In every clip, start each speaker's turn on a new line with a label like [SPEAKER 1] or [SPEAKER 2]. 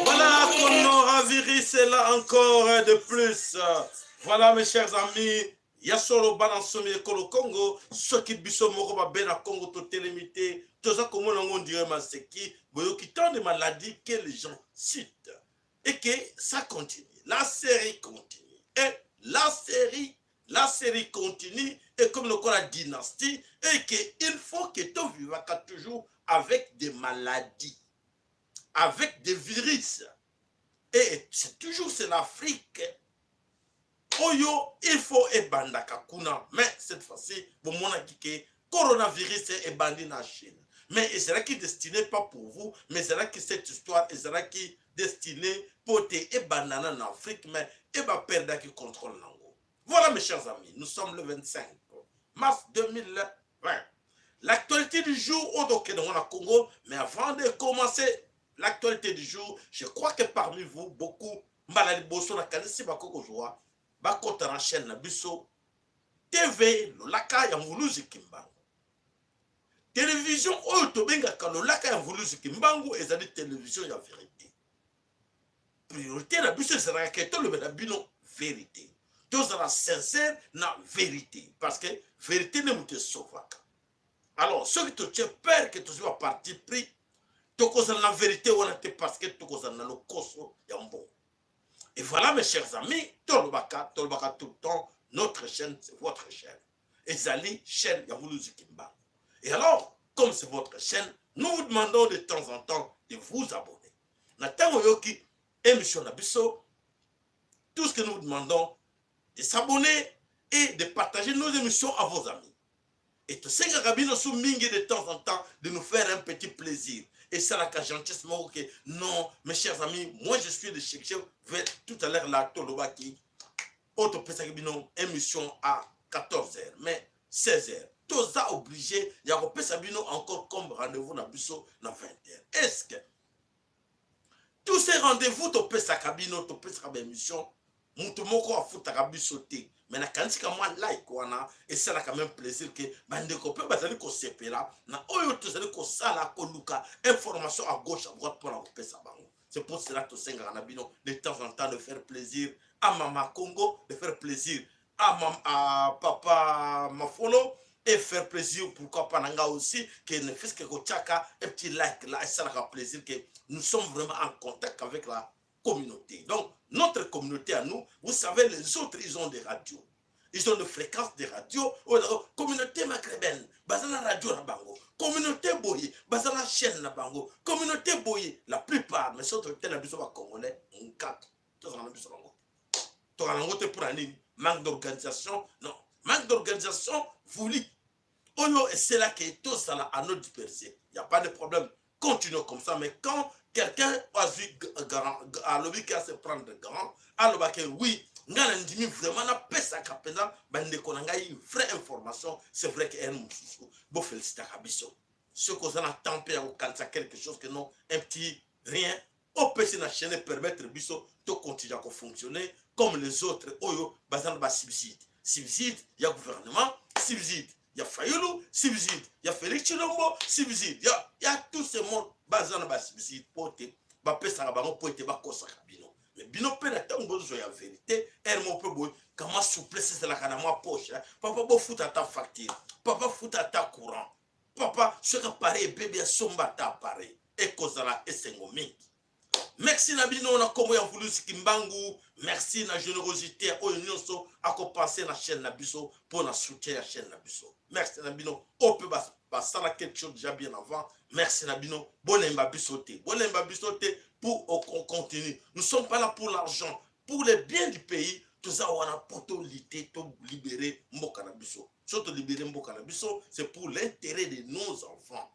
[SPEAKER 1] Voilà coronavirus est là encore de plus. Voilà mes chers amis, ya solo bana nsomi ekolo Congo, soki biso moko babe na Congo totelemi te, toza komona ngo ndire maseki, boyoki tant de maladies que les gens citent et que ça continue. La série continue. Et la série continue et comme lokola dynastie et que il faut que tovivaka toujours avec des maladies, avec des virus. Et c'est toujours, c'est l'Afrique oyo il faut ebandaka kuna, mais cette fois-ci bomonaki ke coronavirus ebandi na Chine, mais ezalaki destiné pas pour vous, mais ezalaki, cette histoire ezalaki destiné po te ebandana na Afrique, mais ebaperdaki contrôle nango. Voilà mes chers amis, nous sommes le 25 mars 2020. L'actualité du jour oyo tokende ngo na Congo, mais avant de commencer l'actualité du jour, je crois que parmi vous beaucoup, mbala liboso nakanisi bakoki kozwa bakɔta na chaîne na biso TV Lolaka ya Mvuluzi Kimbangu. Télévision oyo tobengaka Lolaka ya Mvuluzi Kimbangu ezali télévision ya vérité. Priorité na biso ezalaka ke tolobela bino vérité, tozala sincère na vérité, parce que vérité nde moto esovaka. Alors soki totie peur ke tozwi baparti pris, tokozala na vérité wana te, parce que tokozala na lokoso ya mbongo. Et voilà mes chers amis, tolobaka, tolobaka tout le temps, notre chaîne, c'est votre chaîne, ezali chaîne ya Mvuluzi Kimbangu. Et alors, comme c'est votre chaîne, nous vous demandons de temps en temps de vous abonner. Na ntango oyoki émission na biso, tout ce que nous vous demandons, de s'abonner et de partager nos émissions à vos amis. Et tosengaka bino so mingi de temps en temps de nous faire un petit plaisir esalaka gentillesse moko ke non. Mes chers amis, moi je suis de chercher vers tout à l'heure là, tolobaki oyo topesaki bino émission à 14 heures, mais 16 heures toza obligé ya kopesa bino encore comme rendez-vous na biso na 20 heures. Est ce que tous ces rendez-vous topesaka bino, topesaka baémission, moto moko afutaka biso te, mais nakanisika mwa like wana esalaka même plaisir ke bandeko mpe bazali kosepela na oyo tozali kosala, koluka information à gauche, à droite mpona kopesa bango. C'est pour cela tosengaka na bino de temps en temps de faire plaisir à Mama Congo, de faire plaisir à Papa Mafolo et faire plaisir, pourquoi pas na nga aussi, que ne fût-ce que kotiaka un petit like là esalaka plaisir que nous sommes vraiment en contact avec la communauté. Donc notre communauté à nous, vous savez, les autres, ils ont des radios, ils ont des fréquences de radio. Communauté maghrébine baza na radio na bango, communauté boye baza na chaîne na bango, communauté boye, la plupart. Mais soki te na biso bacongolais nkato tozala na biso bango, tozala yango te. Mpona nini? Manque d'organisation. Non, manque d'organisation voulu oyo eselaki tozala à nos disperser. Y a pas de problème, continuons comme ça. Mais quand quelqu'un azwi garant, alobi ke ase prendre garant, alobaki oui, ngai na ndimi vraiment napesaka mpenza bandeko na ngai vraie information, c'est vrai ke ene mosusu bofélicitaka biso. Soki oza na temps mpe ya kokanisa quelque chose que non, un petit rien opesi na chaîne, permettre biso tocontinue ya kofonctionner comme les autres oyo baza na basubside, subside ya gouvernement, subside ya Fayulu, subside ya Félix Tshilombo, subside ya tout ce monde baza na basubside po te. Bapesaka bango mpo ete bakosaka bino. Mais bino mpe na ntango bozozwa ya vérité, heure moko mpe boye kama souplesse ezalaka na mwa poche. Papa, bofuta ata facture. Papa, futa ata courant. Papa, soki appareil ebebi, asomba ata appareil, ekozala esengo mingi. Merci na bino na nkombo ya Mvuluzi Kimbangu. Merci na générosité oyo nyonso akopense na chaîne na biso mpo na soutien ya chaîne na biso. Merci na bino oyo mpe basala quelque chose déjà bien avant. Merci na bino. Bolemba biso te, bolemba biso te pour on continue. Nous sommes pas là pour l'argent, pour le bien du pays. Toza wana mpo tolutter, tolibérer mboka na biso. So tolibérer mboka na biso, c'est pour l'intérêt de nos enfants,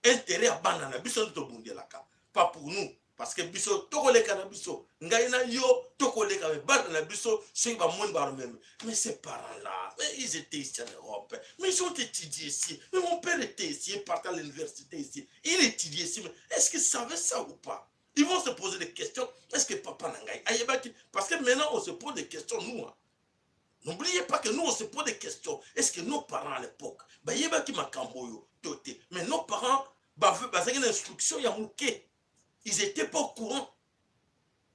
[SPEAKER 1] intérêt ya bana na biso nde tobundelaka, pas pour nous, parce que biso tokoleka na biso, ngai na yo tokoleka. Mais bana na biso, soki bamoni balomeme: "Mais ces parents là, mais ils étaient ici en Europe, mais ils ont étudié ici, mais mon père était ici, il partait à l'université ici, il étudiait ici, mais est-ce qu'ils savaient ça ou pas?" Ils vont se poser des questions: est-ce que papa na ngai ayebaki? Parce que maintenant on se pose des questions, nous, hein. N'oubliez pas que nous, on se pose des questions: est-ce que nos parents à l'époque bayebaki makambo oyo to te? Mais nos parents bazalaki na instruction ya moke, ils étaient pas au courant.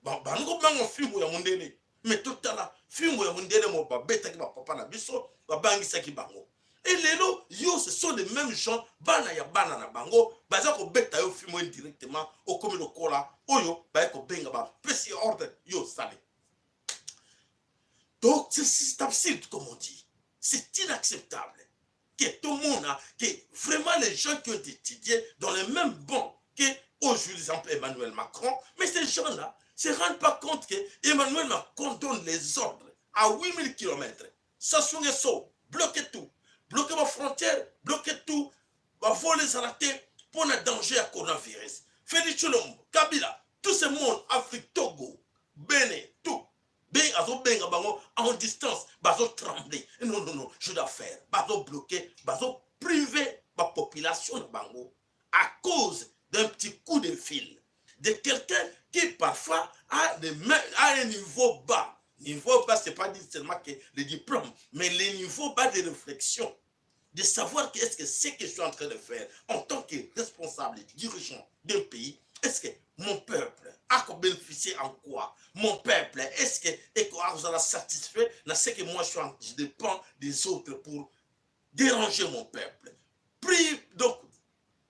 [SPEAKER 1] Bango bango fimbo ya mondele. Mais totala fimbo ya mondele mo babetaki bapapa na biso, babangisaki bango. Et lelo yo, ce sont les mêmes gens, bana ya bana na bango baza kobeta yo fimbo indirectement. Okomi lokola oyo baye kobenga, bapesi ordre, yo osali. Donc c'est absurde, comme on dit, c'est inacceptable que tout le monde, que vraiment les gens qui ont étudié dans les mêmes bancs que aujourd'hui, exemple Emmanuel Macron, mais ces gens-là ne se rendent pas compte que Emmanuel Macron donne les ordres à 8000 km. Sassou Nguesso, bloquez tout. Bloquez vos frontières, bloquez tout. Bavols ezala te pour le danger à coronavirus. Félix Tshilombo, Kabila, tout ce monde, Afrique, Togo, Bénin, tout. Ben, azobenga bango en distance, bazo trembler. Non, non, non, je dois faire. Bazo bloquer, bazo priver la population de bango à cause d'un petit coup de fil de quelqu'un qui parfois a un niveau bas. Niveau bas, c'est pas dire seulement que le diplôme, mais le niveau bas de réflexion, de savoir qu'est-ce que c'est que je suis en train de faire en tant que responsable et dirigeant d'un pays. Est-ce que mon peuple a bénéficié en quoi? Mon peuple, est-ce que est satisfait dans ce que moi je dépends des autres pour déranger mon peuple? Donc,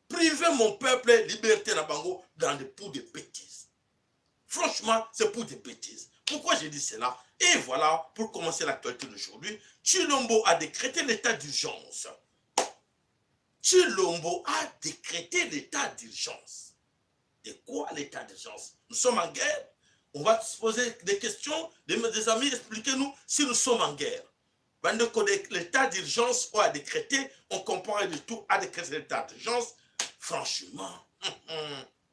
[SPEAKER 1] priver mon peuple liberté na bango dans des pour des bêtises. Franchement, c'est pour des bêtises. Pourquoi j'ai dit cela? Et voilà, pour commencer l'actualité d'aujourd'hui, Tshilombo a décrété l'état d'urgence. Tshilombo a décrété l'état d'urgence. De quoi, l'état d'urgence? Nous sommes en guerre. On va se poser des questions. Des amis, expliquez-nous si nous sommes en guerre. L'état d'urgence a décrété, on comprend rien du tout, a décrété l'état d'urgence. Franchement,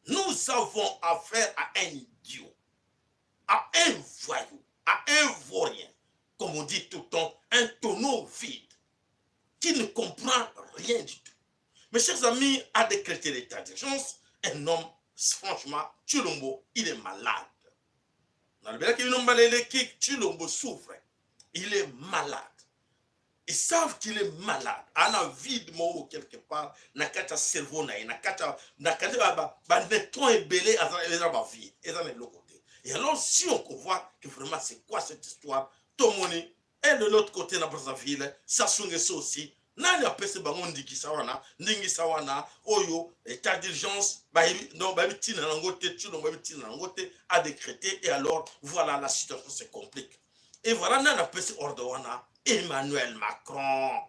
[SPEAKER 1] nous avons affaire à un idiot, à un voyou, à un vaurien, comme on dit tout le temps, un tonneau vide, qui ne comprend rien du tout. Mes chers amis, a décrété l'état d'urgence, un homme, franchement, Tshilombo, il est malade. Tshilombo souffre, il est malade. Ils savent qu'il est malade. Ana vide moko quelque part na kati ya cerveau na ye, na kati ba neutrons ebele eza ba vide, eza na eloko te. Et alors si on voit que vraiment, c'est quoi cette histoire? Tomoni, et de l'autre côté na Brazzaville, Sassou Nguesso aussi. Nani apesi bango ndingisa wana? Ndingisa wana oyo état d'urgence, bayebi, non, bayebi ntina nango te. Tshilombo bayebi ntina nango te, a décrété. Et alors voilà, la situation se complique. Et voilà, nani apesi ordre wana? Emmanuel Macron.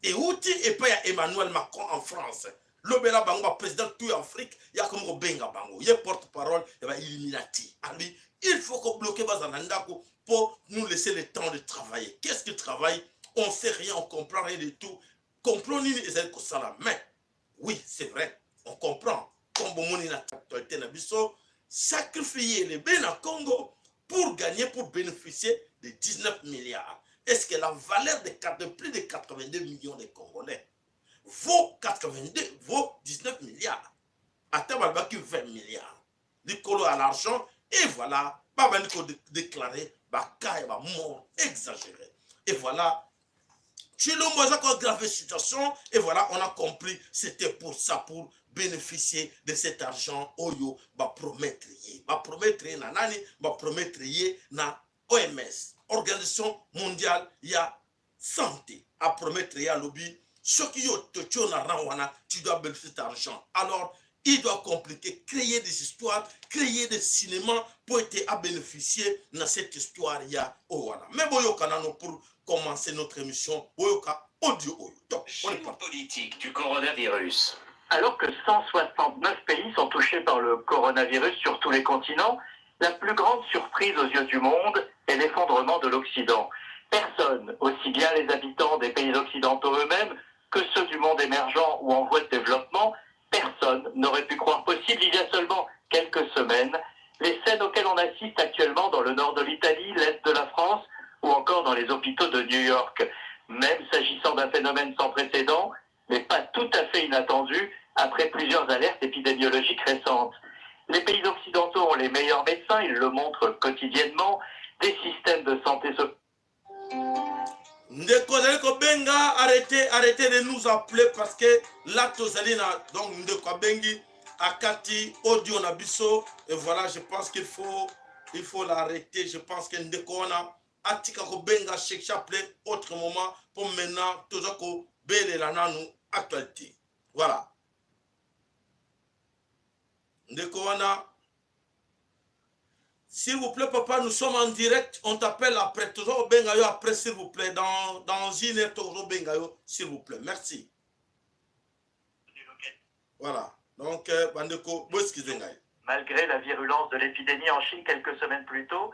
[SPEAKER 1] Euti epai ya Emmanuel Macron en France. Lobela bango, baprésident tout ya Afrique, ya komi kobenga bango. Ye porte parole ya bailluminati alobi: il faut kobloquer, bazala na ndako pour nous laisser le temps de travailler. Qu'est-ce que travaille? On sait rien, on comprend rien du tout. Complot nini ezali kosala? Mais oui, c'est vrai, on comprend. Comme bomoni na actualité na biso, sacrifier les Bena Congo pour gagner, pour bénéficier de 19 milliards. Est-ce que la valeur de plus de 82 millions de Congolais vaut 82, vaut 19 milliards? Ata balobaki 20 milliards likolo ya l'argent. Et voilà, babandi kodéclarer bacas ya bamort exagéré. Et voilà, Tshilombo aza koaggraver situation. Et voilà, on a compris, c'était pour ça, pour bénéficier de cet argent oyo bapromettre ye. Bapromettre ye na nani? Bapromettre ye na OMS, Organisation mondiale ya santé. Apromettre ye, alobi soki yo totio na rang wana, tu dois bénéficier cet argent. Alors il doit compliquer, créer des histoires, créer des cinémas pour ete abénéficier na cette histoire ya oyo wana. Mais boyoka nano, pour commencer notre émission, boyoka audio oyo. Top, on est parti.
[SPEAKER 2] Politique du coronavirus.
[SPEAKER 3] Alors que 169 pays sont touchés par le coronavirus sur tous les continents, la plus grande surprise aux yeux du monde est l'effondrement de l'Occident. Personne, aussi bien les habitants des pays occidentaux eux-mêmes que ceux du monde émergent ou en voie de développement, personne n'aurait pu croire possible il y a seulement quelques semaines les scènes auxquelles on assiste actuellement dans le nord de l'Italie, l'est de la France ou encore dans les hôpitaux de New York. Même s'agissant d'un phénomène sans précédent, mais pas tout à fait inattendu après plusieurs alertes épidémiologiques récentes. Les pays occidentaux ont les meilleurs médecins, ils le montrent quotidiennement, des systèmes de santé
[SPEAKER 1] Ndeko azali kobenga, arrêtez, arrêtez de nous appeler parce que là tozali na, donc ndeko abengi, akati audio na biso et voilà, je pense qu'il faut l'arrêter. Je pense que ndeko wana atika kobenga, cherche appeler autre moment. Pour maintenant, toza kobelela nanu actualité. Voilà, ndeko wana, s'il vous plaît, papa, nous sommes en direct. On t'appelle après. Tozo benga yo après, s'il vous plaît. Dans une heure, tozo benga yo, s'il vous plaît. Merci. Voilà. Donc, bandeko, excusez.
[SPEAKER 3] Malgré la virulence de l'épidémie en Chine quelques semaines plus tôt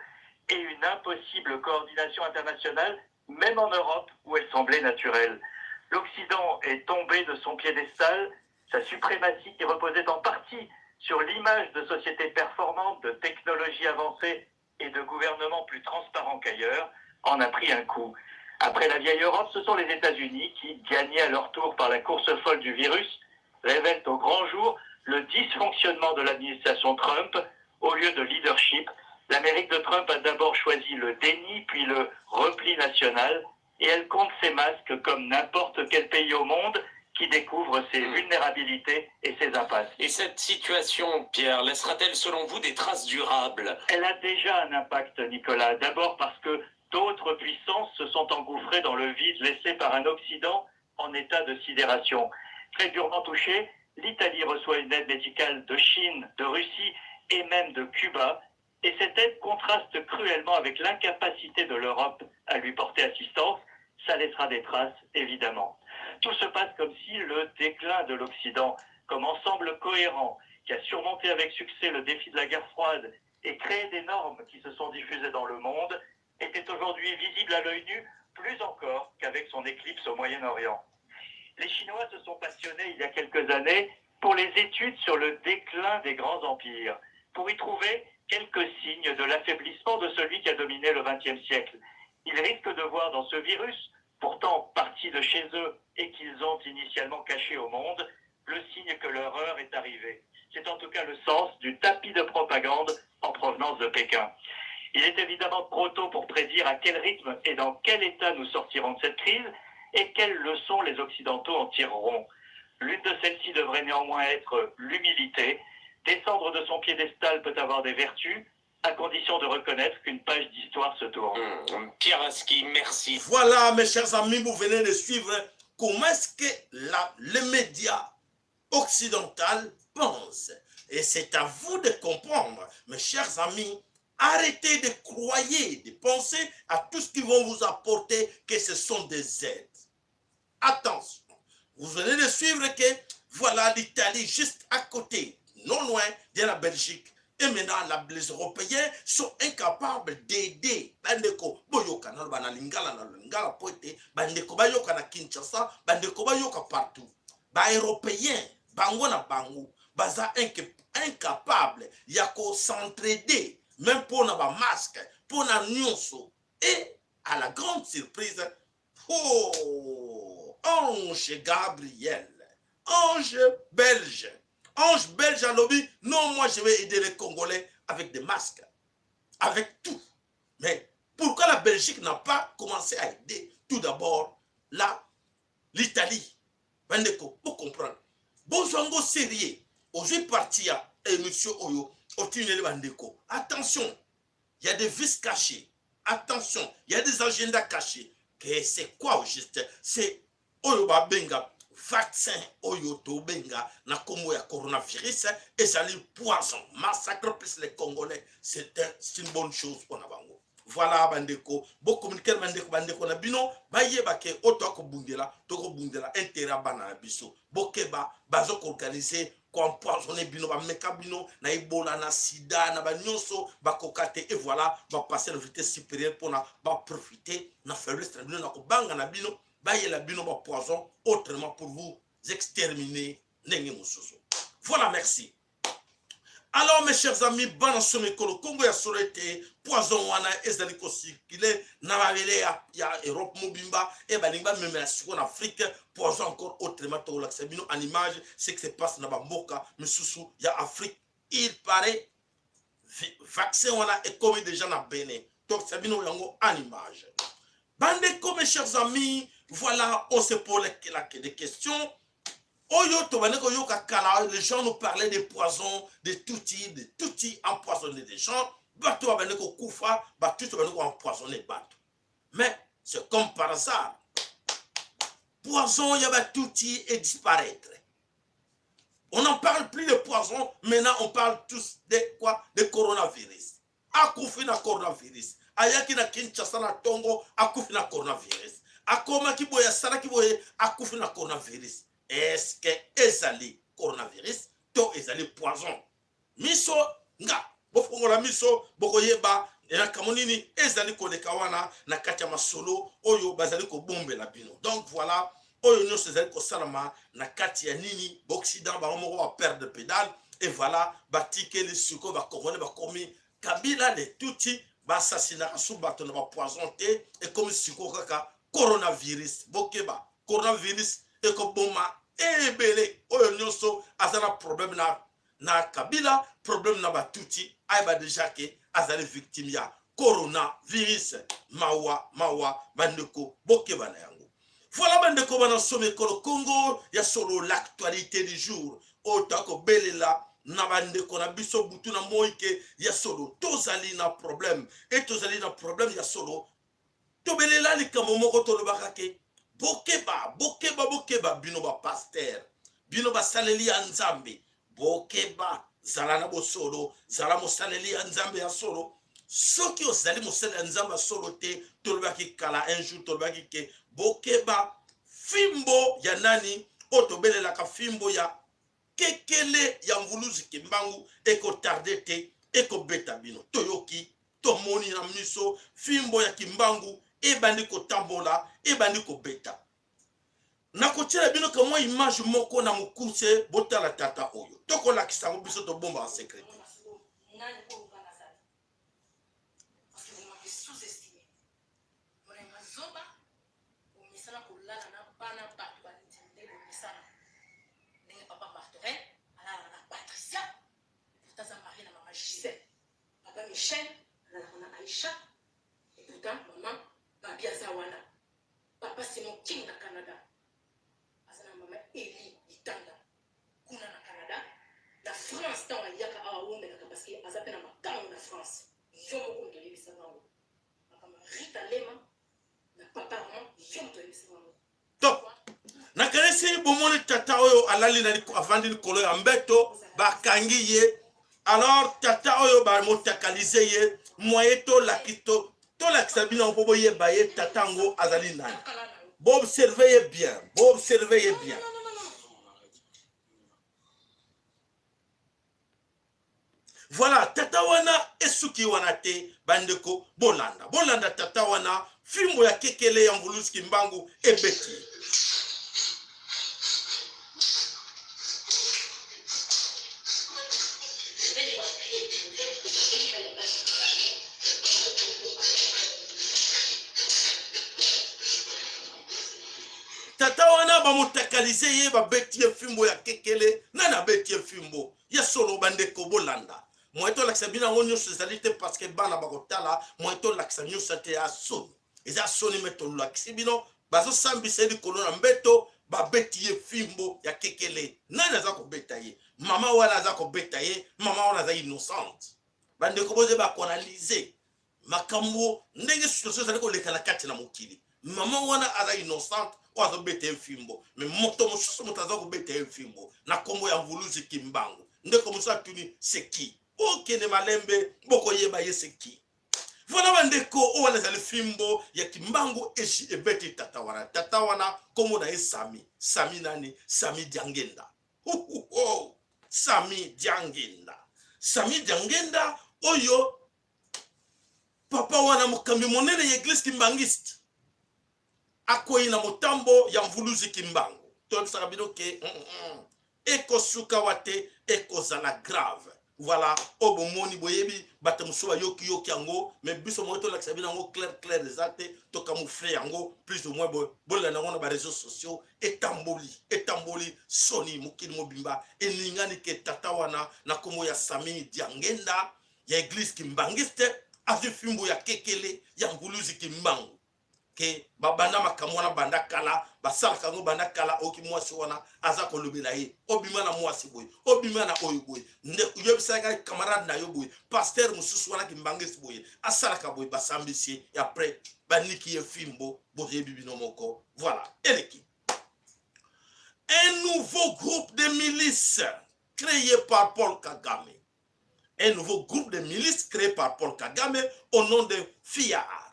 [SPEAKER 3] et une impossible coordination internationale, même en Europe où elle semblait naturelle. L'Occident est tombé de son piédestal, sa suprématie qui reposait en partie sur l'image de sociétés performantes, de technologies avancées et de gouvernements plus transparents qu'ailleurs, en a pris un coup. Après la vieille Europe, ce sont les États-Unis qui, gagnés à leur tour par la course folle du virus, révèlent au grand jour le dysfonctionnement de l'administration Trump. Au lieu de leadership, l'Amérique de Trump a d'abord choisi le déni, puis le repli national, et elle compte ses masques comme n'importe quel pays au monde qui découvre ses vulnérabilités et ses impasses.
[SPEAKER 2] Et cette situation, Pierre, laissera-t-elle selon vous des traces durables?
[SPEAKER 3] Elle a déjà un impact, Nicolas. D'abord parce que d'autres puissances se sont engouffrées dans le vide laissé par un Occident en état de sidération. Très durement touchée, l'Italie reçoit une aide médicale de Chine, de Russie et même de Cuba. Et cette aide contraste cruellement avec l'incapacité de l'Europe à lui porter assistance. Ça laissera des traces, évidemment. Tout se passe comme si le déclin de l'Occident, comme ensemble cohérent, qui a surmonté avec succès le défi de la guerre froide et créé des normes qui se sont diffusées dans le monde, était aujourd'hui visible à l'œil nu, plus encore qu'avec son éclipse au Moyen-Orient. Les Chinois se sont passionnés il y a quelques années pour les études sur le déclin des grands empires, pour y trouver quelques signes de l'affaiblissement de celui qui a dominé le XXe siècle. Ils risquent de voir dans ce virus, pourtant parti de chez eux et qu'ils ont initialement caché au monde, le signe que leur heure est arrivée. C'est en tout cas le sens du tapis de propagande en provenance de Pékin. Il est évidemment trop tôt pour prédire à quel rythme et dans quel état nous sortirons de cette crise et quelles leçons les Occidentaux en tireront. L'une de celles-ci devrait néanmoins être l'humilité. Descendre de son piédestal peut avoir des vertus, à condition de reconnaître qu'une page d'histoire se tourne.
[SPEAKER 2] Pierre Haski, merci.
[SPEAKER 1] Voilà, mes chers amis, vous venez de suivre comment est-ce que les médias occidentaux pensent. Et c'est à vous de comprendre, mes chers amis. Arrêtez de croire, de penser à tout ce qu'ils vont vous apporter, que ce sont des aides. Attention, vous venez de suivre que voilà l'Italie juste à côté, non loin de la Belgique. Et maintenant, les Européens sont incapables d'aider. Bandeko, boyoka na na lingala na lingala po ete bandeko bayoka na Kinshasa, bandeko bayoka partout. Ba Européens, bango na bango, baza incapable ya ko s'entraider, même pour na ba masque, pour na nyonso. Et à la grande surprise, oh, ange Gabriel, ange belge, ange belge alobi, non, moi je vais aider les Congolais avec des masques, avec tout. Mais pourquoi la Belgique n'a pas commencé à aider tout d'abord l'Italie? Bandeko, pour comprendre. Bozwa yango sérieux. Ozwi parti ya émission oyo otindeli bandeko. Attention, il y a des vices cachés. Attention, il y a des agendas cachés. Que c'est quoi au juste? C'est oyo babenga vaccin oyo tobenga na kombo ya coronavirus ezali poison massacre plus les congolais c'est un, une bonne chose mpona bango. Voilà bandeko, bocommuniquer bandeko, bandeko na bino bayeba ke oyo tokobundela, tokobundela intérêt ya bana na biso. Bokeba, bazo koorganize koempoisonne bino, bameka bino na ebola, na sida, na banyonso bakoka te. Et voilà, bapasse na vitesse supérieure mpona baprofite na faiblesse na bino, na kobanga na bino, bayela bino bapoison autrement pour vous exterminer ndenge mosusu. Voilà, merci. Alors mes chers amis, bana somo ekolo Kongo, ya solo ete poison wana ezali kocircule na mabele ya Europe mobimba e balingi bamemela sikoyo na Afrique poison encore autrement. Tokolakisa bino en image ce qui se passe na bamboka misusu ya Afrique. Il paraît vaccin wana ekomi déjà na Benin, tokisa bino yango en image. Bandeko, mes chers amis, voilà, on se pose la des questions. Oyo tobandi koyoka kala, les gens nous parlaient des poisons, des tutsi, des tutsi empoisonner des gens, bato babandi kokufa, batutsi babandi koempoisonner bato. Mais c'est comme par hasard, poison ya batutsi et disparaître. On n'en parle plus de poison, maintenant on parle tous de quoi? De coronavirus. Akufi na coronavirus, ayaki na Kinshasa na ntongo, akufi na coronavirus, akomaki boye, asalaki boye, akufi na coronavirus. Est-ce ezali coronavirus to ezali poison? Miso nga bofongola miso, bokoyeba elakamo nini ezali koleka wana na kati ya masolo oyo bazali kobombela bino. Donc voilà, oyo nyonso ezali kosalama na kati ya nini, baoccident bango moko baperdre pédale. Et voilà, batikeli sikoyo bakongole, bakomi Kabila le tutsi basasinaka su bato na bapoison te, ekomi sikoyo kaka coronavirus. Bokeba, coronavirus ekoboma ebele. Oyo nyonso aza na problème na Kabila, problème na batutsi, ayeba déjà ke azali victime ya coronavirus. Mawa, mawa bandeko, bokeba na yango. Voilà bandeko bana somo ekolo Congo, ya solo l'actualité du jour oyo tokobelela na bandeko na biso butu na moi ke ya solo tozali na problème e tozali na problème. Ya solo tobelela likambo moko, tolobaka ke bokeba, bokeba, bokeba bino bapasteur, bino basaleli ya Nzambe, bokeba. Zala na bosolo, zala mosaleli ya Nzambe ya solo. Soki ozali mosali ya Nzambe ya solo te, tolobaki kala, un jour tolobaki ke bokeba, fimbo ya nani oyo tobelelaka, fimbo ya kekele ya mvuluzi Kimbangu ekotarde te, ekobeta bino. Toyoki, tomoni na miso, fimbo ya Kimbangu ebandi kotambola, ebandi kobeta. Nakotiela bino ka mwa image moko na mokuse, botala tata oyo tokolakisa yango. Biso tobombaka secret.
[SPEAKER 4] Nani oyo nga nazali? Parce que vous m'avez sous-estimé. Monenga zoba, omesana kolala na bana bato bandimi nde bomesana, ndenge papa Martorin alalaka na Patricia, pourtant aza marié na mama Gisèle. Papa Michel alalaka na Aïcha, et pourtant mama Babi aza wana. Papa Simon King na Canada aza na mama Eli Litanda kuna na Canada. Na France, ntango ayaka awa awomelaka parce que aza mpe na makango na France. Yo moko moto oyebisaka yango, makambo ya Rita Lema na papa Armand, yo moto oyebisaka yango.
[SPEAKER 1] Top. Nakanisi bomoni tata oyo alali na avandi likolo ya mbeto, bakangi ye. Alors tata oyo bamotakalize ye, moye tolaki to tolakisa bino mpo boyeba ye, tata yango azali nani. Boobserve ye bien, boobserve ye bien.
[SPEAKER 4] Non, non, non, non.
[SPEAKER 1] Voilà, tata wana esuki wana te. Bandeko, bolanda, bolanda tata wana, fimbo ya kekele ya mvuluzi Kimbangu ebeti. Tata wana bamotakalize ye, babeti ye fimbo ya kekele. Nani abeti ye fimbo ya solo? Bandeko, bolanda. Moye tolakisa bino yango nyonso ezali te, parce que bana bakotala. Moye tolakisa nyonso te, ya soni, eza soni. Me tolakisi bino, bazosambisa ye likolo na mbeto. Babeti ye fimbo ya kekele. Nani aza kobeta ye? Mama wana aza kobeta ye, mama wana aza innocente. Bandeko, boze bakoanalyse makambo ndenge situation ezali koleka na kati na mokili. Mama wana aza innocente oyo azobeta ye fimbo, mais moto mosusu, moto aza kobeta ye fimbo na nkombo ya Mvuluzi Kimbangu. Ndeko mosusu atuni: "C'est qui?" Okende malembe, bokoyeba ye c'est qui. Voilà, bandeko, oyo wana ezali fimbo ya Kimbangu esi ebeti tata wana. Tata wana nkombo na ye Sami. Sami nani? Sami Diangenda. Huhuhu. Sami Diangenda, Sami Diangenda oyo papa wana, mokambi monene ya église kimbangiste, akwei na motambo ya Mvuluzi Kimbangu. Toyebisaka bino ke ekosuka wa te, ekozala grave. Voilà, oyo bomoni, boyebi, bato mosusu bayokiyoki yango, mais biso moko tolakisa bino yango clair clair eza te. Tocamoufle yango plus ou moins. Bolanda yango na baréseaux sociaux, etamboli etamboli. Soni, mokili mobimba eningani ke tata wana na nkombo ya Sami Diangenda ya église kimbangiste azwi fimbo ya kekele ya Nguluzi Kimbangu. Ke babanda makambo wana banda kala, basalaka yango banda kala. Oyoki mwasi wana aza kolobela ye: obima na mwasi boye, obima na oyo boye, nde oyebisaka camarade na yo boye, pasteur mosusu wana kimbangisi boye asalaka boye. Basambisi ye, après baniki ye fimbo, boyebi bino moko. Voilà, eleki. Un nouveau groupe de milices créé par Paul Kagame, un nouveau groupe de milices créé par Paul Kagame au nom de FIAR.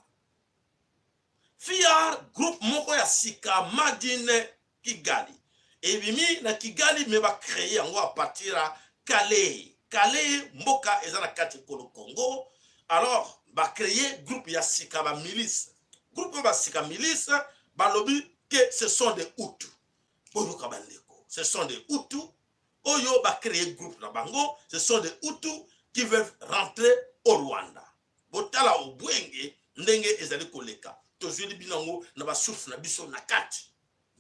[SPEAKER 1] FIAR, groupe moko ya sika made in Kigali, ebimi na Kigali, mais bacréer yango à partir ya Kalehe. Kalehe, mboka eza na kati ekolo Congo. Alors bacréer groupe ya sika, bamilice, groupe oyo basika milice, balobi ke ce sont des Hutu. Boyoka bandeko, ce sont des Hutu oyo bacréer groupe na bango, ce sont des Hutu qui veulent rentrer au Rwanda. Botala obwenge ndenge ezali koleka. Tozweli bino yango na basource na biso na kati.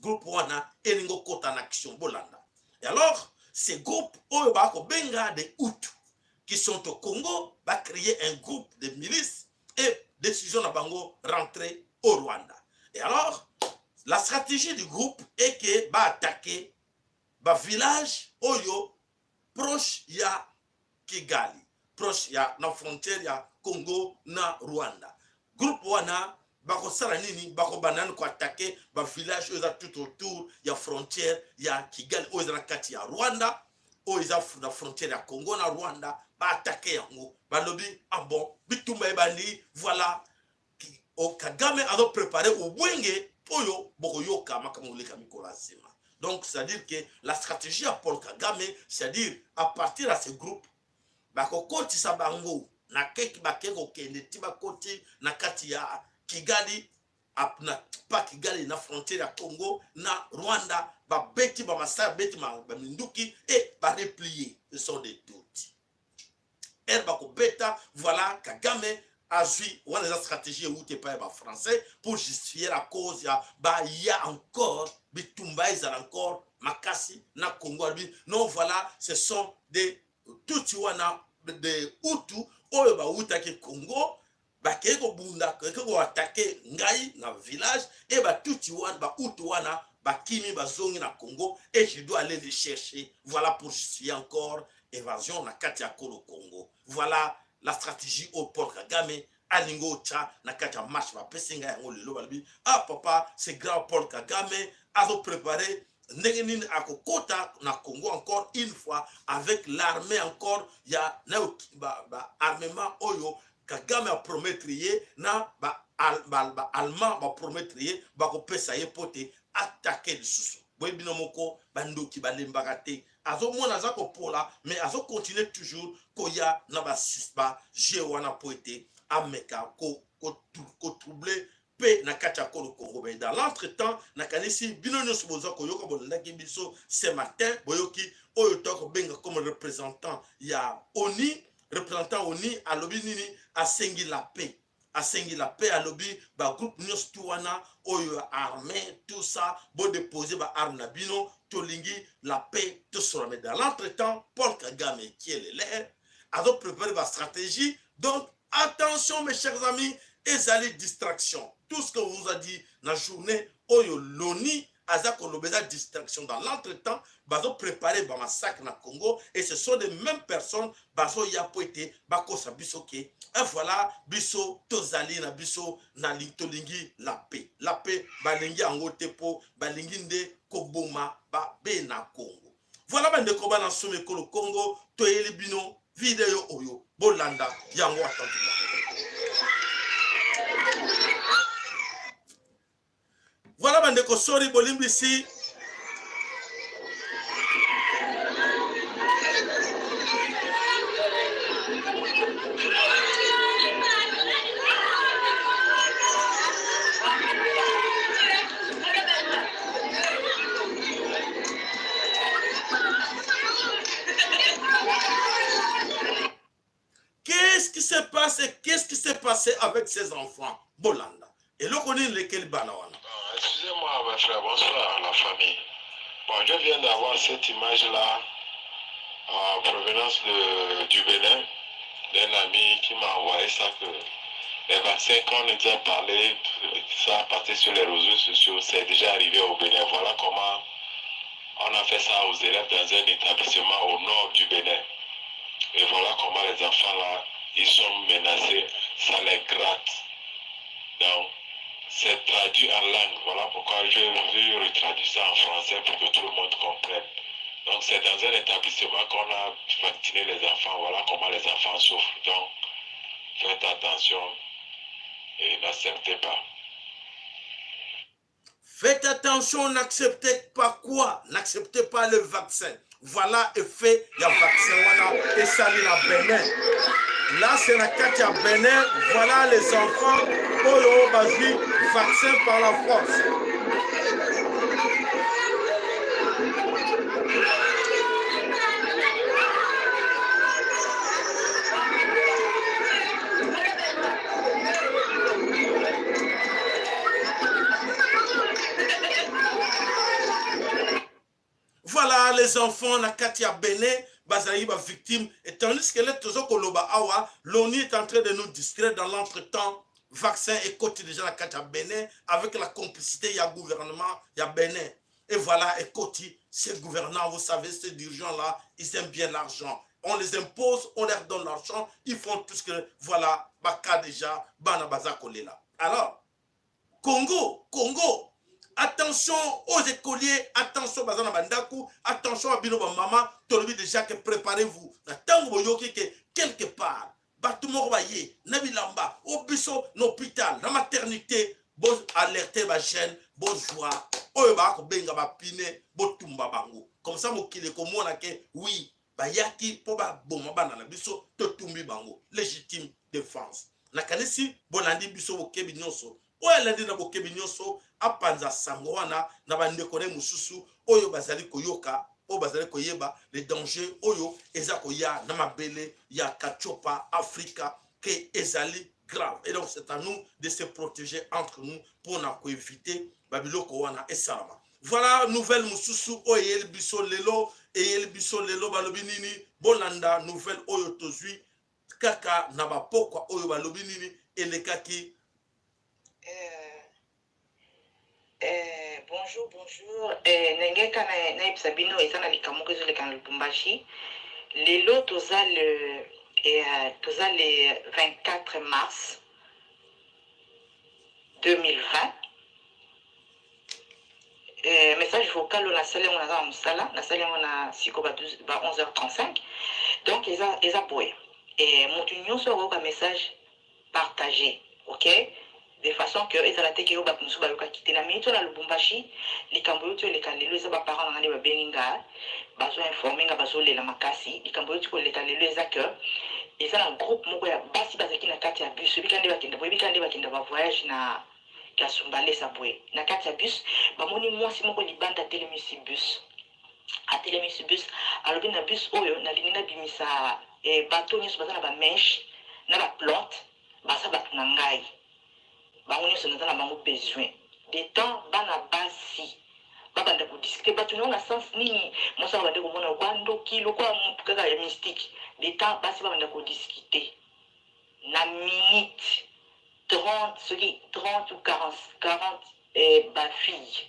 [SPEAKER 1] Groupe wana elingi okota na action, bolanda. Et alors ces groupes oyo bakobenga des Hutu qui sont au Congo, bacréer un groupe de milices et décision na bango, rentrer au Rwanda. Et alors la stratégie du groupe est que baattaquer bavillage oyo proche ya Kigali, proche ya na frontière ya Congo na Rwanda. Groupe wana bakosala nini? Bakobanda nani koattaquer bavillage oyo eza tout autour ya frontière ya Kigali, oyo eza na kati ya Rwanda, oyo eza na frontière ya Congo na Rwanda. Baattaquer yango, balobi: "Ah bon, bitumba ebandi." Voilà, Kagame azoprépare obwenge oyo bokoyoka makambo koleka mikolo ya nsima. Donc c'est à dire que la stratégie ya Paul Kagame, c'est à dire à partir ya ce groupe, bakokotisa bango na keki, bake kokende ti bakoti na kati ya Kigali, na pa Kigali, na frontière ya Congo na Rwanda, babeti bamasai, babeti baminduki e bareplier. Ce sont des Tutsi ere bakobeta. Voilà, Kagame azwi wana, eza stratégie euti epai ya bafrançais pour justifier la cause ya baya encore bitumba ezala encore makasi na Congo. Alobi: "Non, voilà, ce sont des Tutsi wana, de Hutu oyo bawutaki Congo, bakei kobunda, bakei koattaquer ngai na village e batutsi wana, bahutu wana bakimi, bazongi na Congo et je dois aller les chercher." Voilà, pour justifier encore invasion na kati ya kolo Congo. Voilà la stratégie oyo Paul Kagame alingi otya na kati ya marche. Bapesi ngai yango lelo, balobi: "Ah papa, c'est grave, Paul Kagame azoprépare ndenge nini akokota na Congo encore une fois avec l'armée encore ya na ba armement oyo Kagame apromettre ye na baallemand ba, ba bapromettre ye, bakopesa ye mpo te attaquer lisusu." Boye bino moko, bandoki balembaka te. Azomona aza kopola, mais azocontinue toujours koya na baje wana mpo ete ameka kotroubler mpe na kati ya kolo Congo. Mais dans l'entretemps, nakanisi bino nyonso boza koyoka, bolandaki biso ce matin, boyoki oyo tokobenga comme représentant ya ONU. Représentant ONU alobi nini? Asengi la paix, asengi la paix. Alobi bagroupe nyonso tu wana oyo armé, tout ça, bodépose baarme na bino, tolingi la paix, tosola. Mais dans l'entretemps, Paul Kagame qui est l'air azoprépare bastratégie. Donc attention, mes chers amis, ezali distraction. Tout ce que vous a dit na journée oyo, l'ONU aza koloba eza distraction. Dans l'entretemps bazo préparer ba massacre na Congo et ce sont les mêmes personnes bazoya po ete bakosa biso ke et voilà biso tozali na biso na tolingi la paix. La paix balingi yango te po balingi nde koboma ba bena Congo. Voilà bandeko bana nsomi ekolo Congo, toyeli bino video oyo bolanda yango attentivement. Voilà bandeko, sorry bolimbisi. Qu'est-ce qui se passe et qu'est-ce qui s'est passé avec ces enfants Bolanda. Eloko nini lekeli bana wana?
[SPEAKER 5] Excusez-moi, mes frères, bonsoir la famille. Bon, je viens d'avoir cette image-là en provenance de, du Bénin, d'un ami qui m'a envoyé ça que les vaccins, qu'on nous a parlé, ça a passé sur les réseaux sociaux, c'est déjà arrivé au Bénin. Voilà comment on a fait ça aux élèves dans un établissement au nord du Bénin. Et voilà comment les enfants là, ils sont menacés, ça les gratte. Donc, c'est traduit en langue. Voilà pourquoi je veux retraduire ça en français pour que tout le monde comprenne. Donc, c'est dans un établissement qu'on a vacciné les enfants. Voilà comment les enfants souffrent. Donc, faites attention et n'acceptez pas.
[SPEAKER 1] Faites attention, n'acceptez pas quoi? N'acceptez pas le vaccin. Voilà effet ya vaccin wana esali na Benin. Là c'est na kati ya Benin, voilà les enfants oyo bazwi vaccin par la force. Voilà les enfants na kati ya Benin bazali ba victime et tandis que le tozo koloba awa l'ONU est en train de nous distraire dans l'entretemps vaccin ekoti déjà na kati ya Benin avec la complicité ya gouvernement ya Benin et voilà ekoti ces gouvernants vous savez ces dirigeants là ils aiment bien l'argent on les impose on leur donne l'argent ils font tout ce que voilà baka déjà bana baza kolela alors Congo, Congo, attention aux écoliers, attention baza na bandaku, attention à bino ba mama, tolobi déjà que préparez-vous. Na tango boyoki que quelque part bato moko baye na bilamba o biso na hôpital na maternité bo alerter ba jeunes bozwa oyo ba kobenga ba pine botumba bango comme ça mokili ekomona ke oui bayaki mpo baboma bana na biso totumbi bango légitime défense nakanisi bolandi biso bokebi nyonso oyo alandi na bokebi nyonso apanza sango wana na bandeko na ye mosusu oyo bazali koyoka oyo bazali koyeba le danger oyo eza koya na mabele ya Katiopa Afrika ke ezali grave et donc c'est à nous de se protéger entre nous mpona koevite babiloko wana esalama voilà nouvelle mosusu oyo eyeli biso lelo eyeli biso lelo balobi nini bolanda nouvelle oyo tozwi kaka na bapokwa oyo balobi nini elekaki.
[SPEAKER 6] Bonjour, bonjour. Ndenge kaka nayebisa bino eza na likambo moko ezoleka na Lubumbashi. Lelo toza le 24 mars 2020. Message vocal oyo nasali yango naza na mosala, nasali yango na siko ba 12 ba 11h35. Donc eza boye. Moto nyonso akoyoka message partage, ok? De façon que ezala te ke oyo bato mosusu bayokaki te. Na minute oyo na Lubumbashi, likambo euti oleka lelo eza ba parents na nga nde babengi nga, bazo informe nga, bazolela makasi. Likambo euti koleka lelo eza ke eza na groupe moko ya basi bazalaki na kati ya bus. Oyebika nde bakenda, boyebika nde bakenda ba voyage na Kasumbalesa boye. Na kati ya bus, bamoni mwasi moko libanda atelemisi bus. Atelemisi bus, alobi na bus oyo nalingi nabimisa bato nyonso baza na ba mèche na ba plante baza bato na ngai. Bango nyonso naza na bango besoin. De temps bana basi babanda kodiscute bato nango na sens nini mwasi abande komona lokola ndoki lokola motu kaka ya mystique. De temps basi babanda kodiscute na minute 30 soki 30 ou 40 ba fille.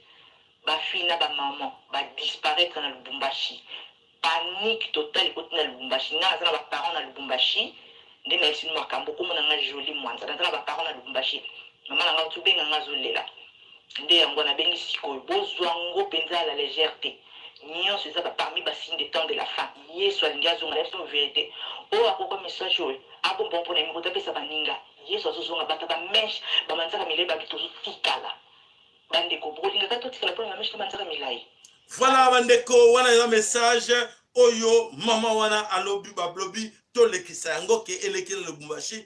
[SPEAKER 6] Ba filles na ba mamans ba disparaitre na Lubumbashi. Panique totale ekoti na Lubumbashi. Nga naza na ba parents na Lubumbashi nde nayebisi bino makambo. Kombo na nga Jolie Mwanza. Naza na ba parents na Lubumbashi. Mama na nga auti kobenga nga azolela. Nde yango nabengi sikoyo. Bozwa ngo penza à la légère te. Nionso eza ba parmi ba signes des temps de la fin. Yesu alingi azonga. Nayebisi bino verite. Oyo akoka message oyo abomba ngo pona ye moko te apesa baninga. Yesu azozonga. Bato ya ba mèches, ba manzaka milayi babi tozotikala. Bandeko, bokolingaka totikala mpo na ba mèches na manzaka milayi?
[SPEAKER 1] Voilà bandeko, wana eza message oyo mama wana alobi, bablobi tolekisa yango ke eleki na Lubumbashi,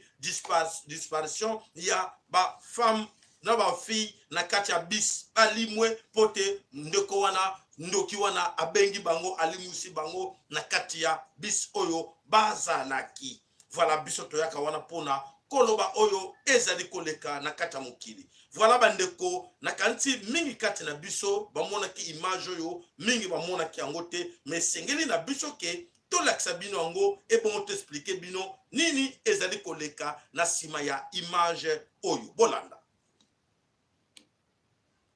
[SPEAKER 1] disparition ya ba femme na ba fille na kati ya bis balimwe mpo te ndeko wana ndoki wana abengi bango alimwisi bango na kati ya bis oyo bazalaki. Voilà, biso toyaka wana pona koloba oyo ezali koleka na kati ya mokili. Voilà bandeko, nakanisi mingi kati na biso bamonaki image oyo, mingi bamonaki yango te, mais esengeli na biso ke tolakisa bino yango ebongo to expliquer bino nini ezali koleka na sima ya image oyo. Bolanda.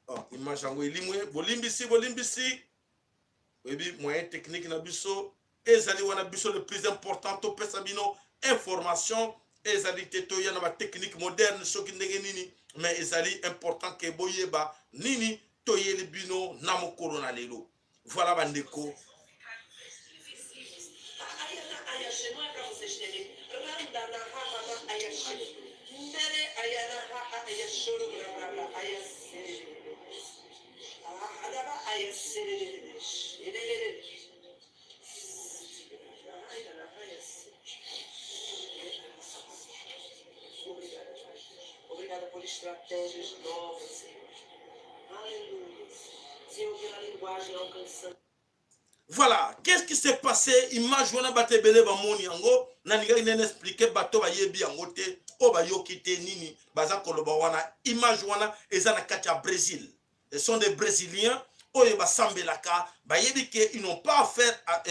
[SPEAKER 1] Oh, image yango elimwe, bolimbisi, bolimbisi. Oyebi moyen technique na biso ezali wana, biso le plus important topesa bino information ezali te toya na ba technique moderne soki ndenge nini, mais ezali important ke boyeba nini toyeli bino na mokolo na lelo. Voilà bandeko. Voilà, qu'est-ce qui s'est passé? Image wana bato ebele bamoni yango, nalingaki nene expliquer bato bayebi yango te, oyo bayoki te nini baza koloba wana. Image wana eza na kati ya Brésil. Ce sont des Brésiliens oyo basambelaka, bayebi ke ils n'ont pas affaire à,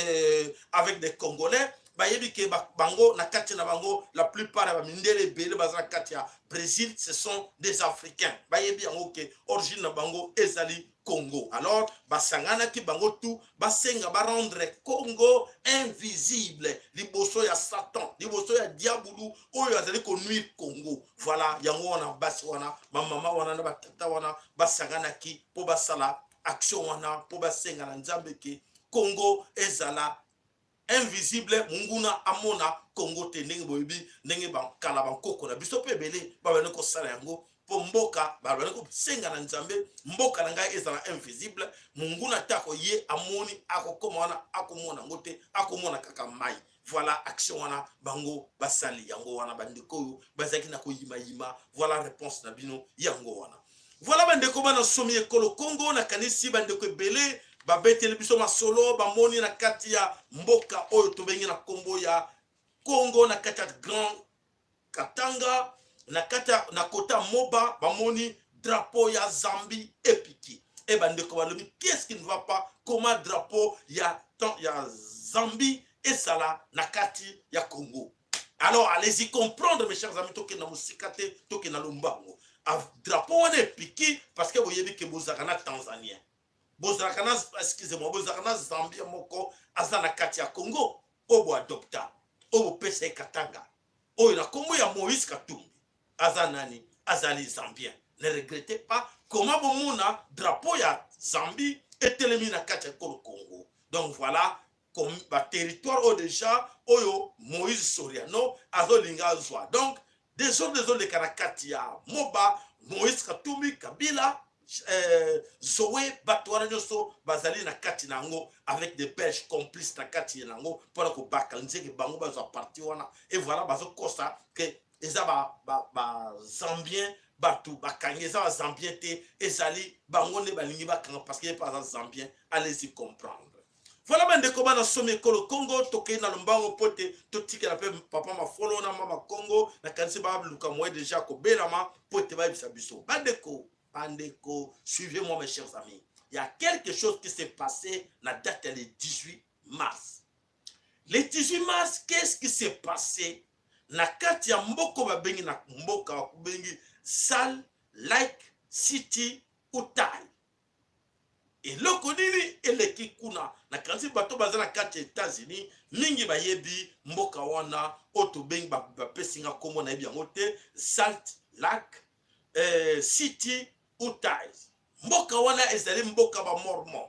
[SPEAKER 1] avec des Congolais, bayebi ke bango na kati na bango la plupart ya bamindele ebele baza na kati ya Brésil, ce sont des Africains. Bayebi yango ke origine na bango ezali Congo. Alors basanganaki bango tout basenga ba rendre Congo invisible liboso ya Satan, liboso ya diabulu oyo azali ko nuire Congo. Voilà, yango wana basi wana, ba mama wana na ba tata wana basanganaki po basala action wana po basenga na Nzambe ke Congo ezala invisible, monguna amona Congo te. Ndenge boyebi ndenge kala bankoko na biso mpe ebele babandi kosala yango mpo mboka, babandi kosenga na Nzambe mboka na ngai ezala invisible, monguna ata ye amoni akokoma wana akomona yango te, akomona kaka mai. Voilà action wana bango basali yango wana, bandeko oyo bazalaki na koyimayima. Voilà réponse na bino yango wana. Voilà bandeko bana somi ekolo Congo, nakanisi bandeko ebele babeteli biso masolo bamoni na kati ya mboka oyo tobengi na kombo ya Congo, na kati ya Grand Katanga, na kati na kota Moba, bamoni drapeau ya Zambie epiki. E bandeko balobi qu'est-ce qui ne va pas, comment drapeau ya ya Zambie esala na kati ya Congo? Alors allez-y comprendre mes chers amis, tokenda mosika te, tokenda lombango. Drapeau wana epiki parce que boyebi ke bozalaka na Tanzanien, bozalaka na, excusez-moi, bozalaka na Zambie moko aza na kati ya Congo oyo boadopta, oyo bopesa ye Katanga, oyo na kombo ya Moïse Katumbi. Aza nani? Azali Zambien. Ne regrettez pas comment bomona drapeau ya Zambie etelemi na kati ya ekolo Congo. Donc voilà ba territoire oyo déjà oyo Moïse Soriano azolinga azwa. Donc désordre ezoleka na kati ya Moba, Moïse Katumbi, Kabila, Zoé, bato wana nyonso bazali na kati na yango avec des Belges complices na kati na yango mpona kobaka nzeke bango bazwa parti wana. Et voilà bazokosa ke eza ba Zambien bato bakangi, eza ba Zambien te, ezali bango nde balingi bakanga parce que ye mpe aza Zambien. Allez-y comprendre. Voilà bandeko bana somi ekolo Congo, tokei na lombango mpo te totikela mpe papa Mafolo na mama Congo, nakanisi baluka moye deja kobelama mpo te bayebisa biso. Bandeko, bandeko, suivez-moi mes chers amis. Il y a quelque chose qui s'est passé na date le 18 mars. Le 18 mars, qu'est-ce qui s'est passé? Na kati ya mboka babengi na mboka babengi Salt Lake City, Utah. Eloko nini eleki kuna? Nakanisi bato baza na kati ya Etats-Unis mingi bayebi mboka wana oyo tobengi, bapesi nga nkombo nayebi yango te, Salt Lake City, Utah. Mboka wana ezali mboka ba Mormon,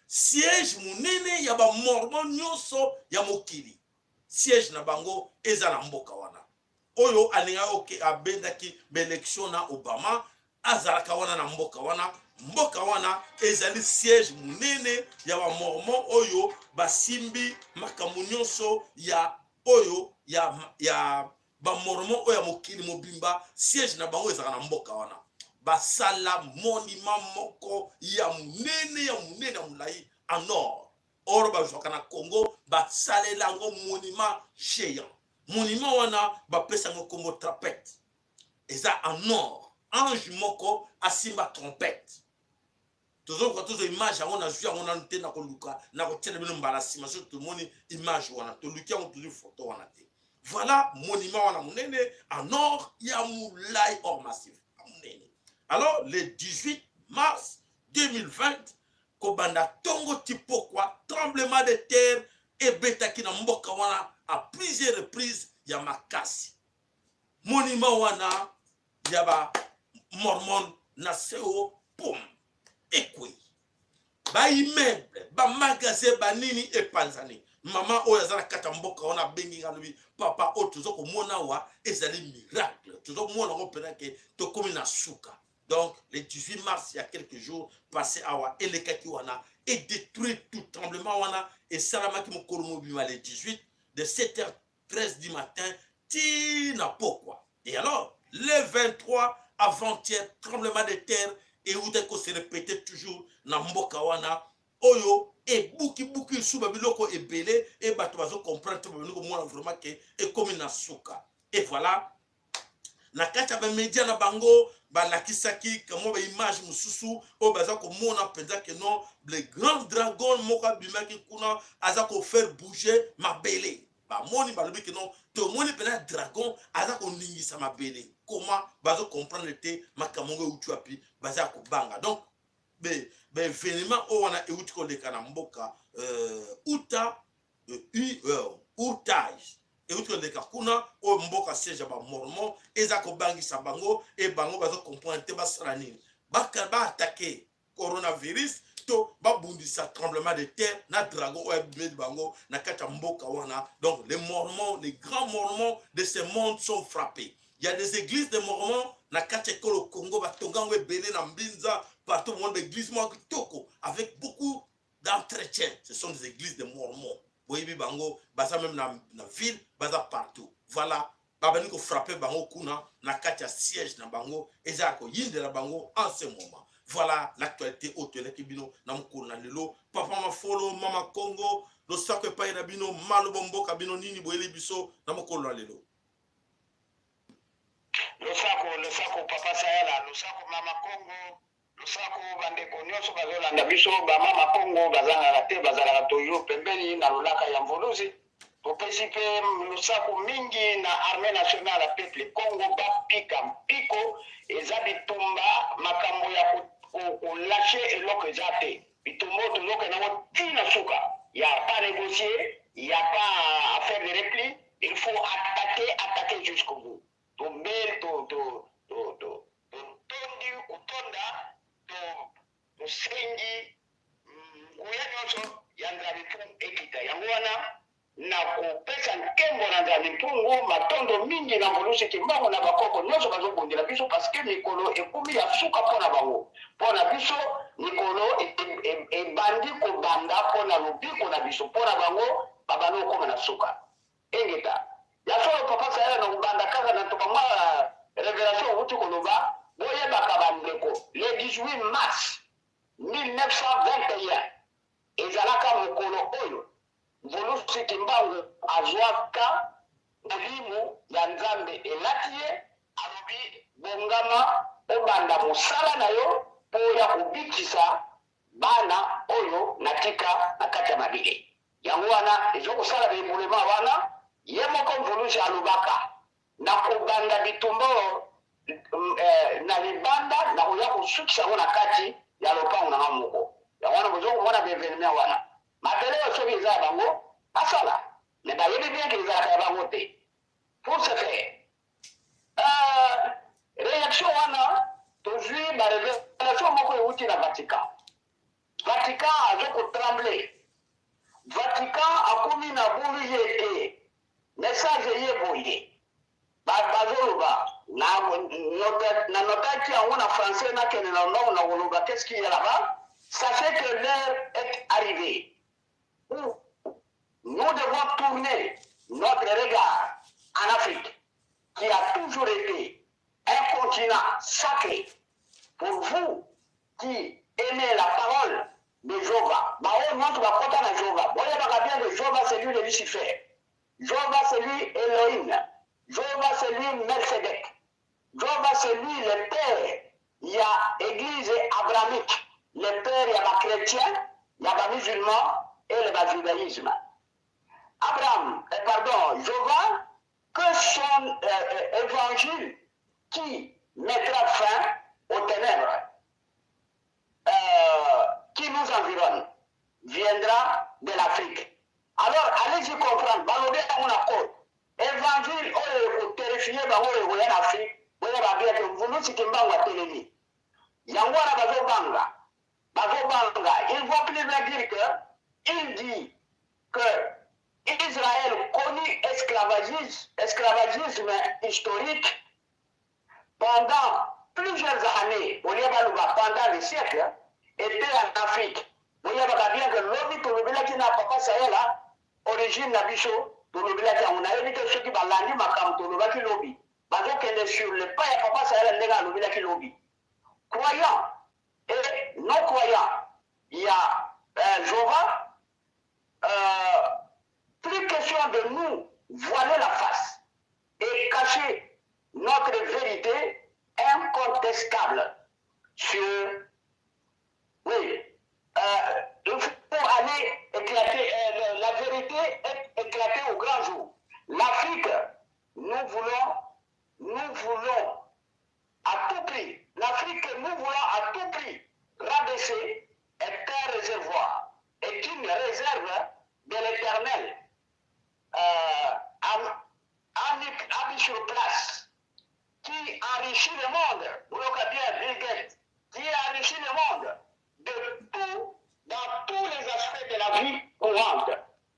[SPEAKER 1] siège monene ya ba Mormon nyonso ya mokili. Siège na bango eza na mboka wana. Oyo alingaki oke abendaki baelection na Obama azalaka wana na mboka wana. Mboka wana ezali siège monene ya bamormon oyo basimbi makambo nyonso ya oyo ya bamormon oyo ya mokili mobimba. Siège na bango ezalaka na mboka wana. Basala monument moko ya monene, ya monene, ya molai en or. Or bazwaka na Congo, basalela yango monument géant. Monument wana bapesa yango nkombo trompette, eza en or. Ange moko asimba trompette. Tozoluka tozwa image yango, nazwi yango nanu te. Nakoluka, nakotiela bino mbala nsima soki tomoni image wana. Toluki yango, tozwi photo wana te. Voilà monument wana monene en or, ya molai, or massif ya monene. Alors le 18 mars 2020, kobanda ntongo ti pokwa, tremblement de terre ebetaki na mboka wana à plusieurs reprises ya makasi. Monument wana ya ba mormon na seo pum ekwei, baimmeuble, bamagasin, banini epanzani. Mama oyo aza na kati ya mboka wana abengi nga, alobi: "Papa, oyo toza komona awa ezali miracle. Tozomona yango mpena ke tokomi na suka." Donc le 18 mars, il y a quelques jours passé awa, elekaki wana edétruire tout. Tremblement wana esalamaki mokolo mobima le 18, de 7h13 du matin ti na pokwa. Et alors le 23, avant-hier, tremblement de terre eutaki kose répéter toujours na mboka wana oyo ebukibuki lisusu babiloko ebele. E bato bazocomprendre te, babandi komona vraiment ke ekomi na suka. Et voilà, na kati ya bamedia na bango balakisaki kamwa baimage mosusu oyo baza komona mpenza ke non, le grand dragon moko abimaki kuna, aza kofaire bouger mabele. Bamoni, balobi ke non, tomoni mpenza dragon aza koningisa mabele. Comment bazocomprendre te makambo yango euti wapi, baza ya kobanga. Donc baévénement oyo wana euti koleka na mboka Utah, euti koleka kuna, oyo mboka siège ya bamormon, eza kobangisa bango. E bango bazocomprendre te basala nini: baattaquer coronavirus to babundisa tremblement de terre na dragon oyo abimeli bango na kati ya mboka wana. Donc les Mormons, les grands Mormons de ce monde sont frappés. Il y a des églises de Mormons na kati ya ekolo Congo, batonga yango ebele na Mbinza, partout monde, baéglise moko kitoko avec beaucoup d'entretien. Ce sont des églises de Mormons, boyebi bango, baza même na ville, baza partout. Voilà, babandi kofrapper bango kuna na kati ya siège na bango, eza ya koyindela bango en ce moment. Voilà l'actualité oyo toyelaki bino na mokolo na lelo. Papa Mafolo, Mama Congo, losako epai na bino, maloba mboka bino nini boyeli biso na mokolo na lelo?
[SPEAKER 7] Losako, losako Papa Sayala, losako Mama Congo, losako bandeko nyonso bazolanda biso. Bamama Congo bazangaka te, bazalaka toujours pembeni na lolaka ya mvuluzi. Topesi mpe losako mingi na Armée nationale ya peuple Congo. Bapika mpiko, eza bitumba, makambo ya kolâcher eloko eza te. Bitumba oyo tozokende yango ntina suka, ya pas négocier, ya pas affaire de repli. Il faut attaquer, attaquer jusqu'au bout. Tobeli, totondi kotonda, tosengi nguya nyonso ya Nzambe mpungu ekita. Yango wana na kopesa nkembo na Nzambe mpungu, matondo mingi na Mvulusi Kimbangu na bakoko nyonso bazobundela biso, parce que mikolo ekumi ya suka mpo na bango, mpo na biso mikolo ebandi kobanda mpo na lobiko na biso, mpo na bango babandi kokóma na suka. Engeta ya solo, Papa Sayala, na kobanda kaka na ntoka mwa révélation outi koloba. Boyebaka bandeko, le 18 mars 1921 ezalaka mokolo oyo Mvulusi Kimbangu azwaka molimo ya Nzambe elati ye, alobi: "Bongama, obanda mosala na yo mpo ya kobikisa bana oyo natika na kati ya mabele." Yango wana ezokosala baéboulement wana. Ye moko Mvulusi alobaka: "Na kobanda bitumba oyo na libanda, nakoya kosukisa yango na kati ya lopango na nga moko." Yango wana bozo komona ba evenement wana. Mabele oyo soki eza ya bango, basala. Mais bayebi bien que ezalaka ya bango te. Pour ce faire, euh, reaction wana tozui ba revelation moko euti na Vatican. Vatican azo ko trembler. Vatican akomi na bulu ye te. Message eye boye. Ba bazoloba na na notaki yango na français nakende na mbangu na koloba qu'est-ce qu'il y a là-bas? Sachez que l'heure est arrivée où nous devons tourner notre regard en Afrique qui a toujours été un continent sacré pour vous qui aimez la parole de Jehovah. Baoyo nyonso bakota na Jehovah, boyebaka bien que Jehovah c'est lui le Lucifer. Jehovah c'est lui Elohim. Jehovah c'est lui Melchizedek. Jehovah c'est lui le père ya eglise abrahamique, le père ya ba chrétiens, ya ba musulmans et le ba judaïsme. Abraham, eh, pardon, Jehovah, que son euh, euh, évangile qui mettra fin aux ténèbres euh, qui nous environnent viendra de l'Afrique. Alors, allez-y comprendre, balobi yango na code. Évangile oyo ekoterifie bango oyo ekoya na Afrique, boyeba bien que Mvuluzi Kimbangu atelemi. Yango wana bazobanga, bazobanga. Il voit plus loin dire que, il dit que Israël connut esclavagisme, esclavagisme historique pendant plusieurs années, au lieu baloba pendant des siècles, était en Afrique. Boyebaka bien que lobi tolobelaki na papa Sayala origine na biso, tolobelaki yango. Nayebi te soki balandi makambo tolobaki lobi, bazokende sur le pas ya papa Sayala ndenge alobelaki lobi. Croyant et non croyant ya Jéhovah, plus question de nous voiler la face et cacher notre vérité incontestable sur... Oui, il faut aller éclater, la vérité est éclatée au grand jour. L'Afrique, nous voulons à tout prix, l'Afrique que nous voulons à tout prix rabaisser est un réservoir, est une réserve de l'éternel a mis sur place, qui enrichit le monde, Boyoka bien Bill Gates, qui enrichit le monde de tout, dans tous les aspects de la vie courante,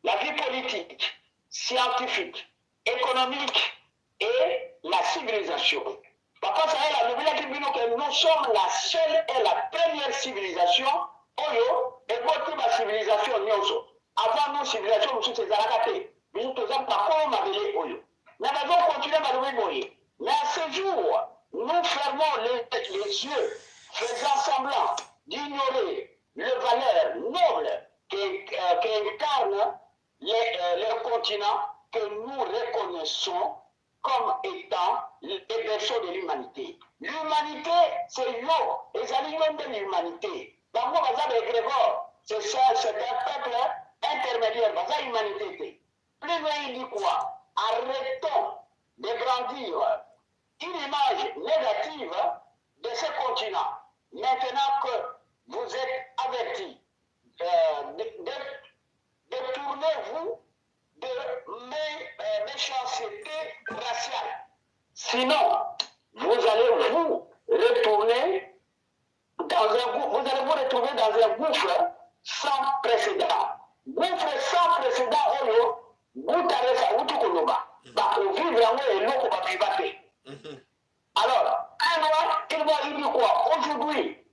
[SPEAKER 7] la vie politique, scientifique, économique et la civilisation. Papa Sahel alobelaki bino que nous sommes la seule et la première civilisation oyo eboti ba civilisation nyonso. Avant nous, civilisation mosusu ezalaka te. Biso toza bakolo mabele oyo. Mais bazo continuer balobi boye. Mais à ce jour, nous fermons les yeux, faisant semblant d'ignorer les valeurs nobles qu'incarne le continent que nous reconnaissons comme étant le berceau de l'humanité. L'humanité, c'est yo, ezali yo nde l'humanité. Bango baza ba égrégore, c'est ça, c'est un peuple intermédiaire, baza humanité te. Plus loin, il dit quoi? Arrêtons de brandir une image négative de ce continent. Maintenant que vous êtes avertis, détournez-vous de méchanceté raciale. Sinon, vous allez vous retourner dans un vous allez vous retrouver dans un gouffre sans précédent. Gouffre sans précédent, oyo, Guterres auti koloba, bakovivre yango eloko baviva te. Alors, un noir, il va dire quoi? Aujourd'hui,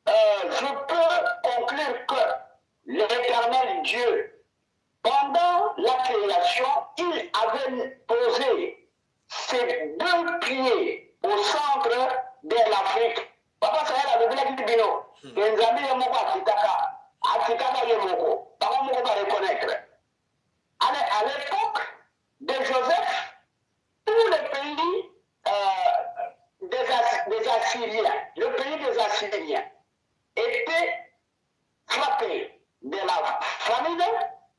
[SPEAKER 7] je peux conclure que l'éternel Dieu, pendant la création, il avait posé ses deux pieds au centre de l'Afrique. Papa Sahel alobelaki bino ke Nzambe ye moko akitaka, akitaka ye moko, bango moko ba reconnaître. À l'époque de Joseph, tous les pays des Assyriens, le pays des Assyriens était frappé de la famine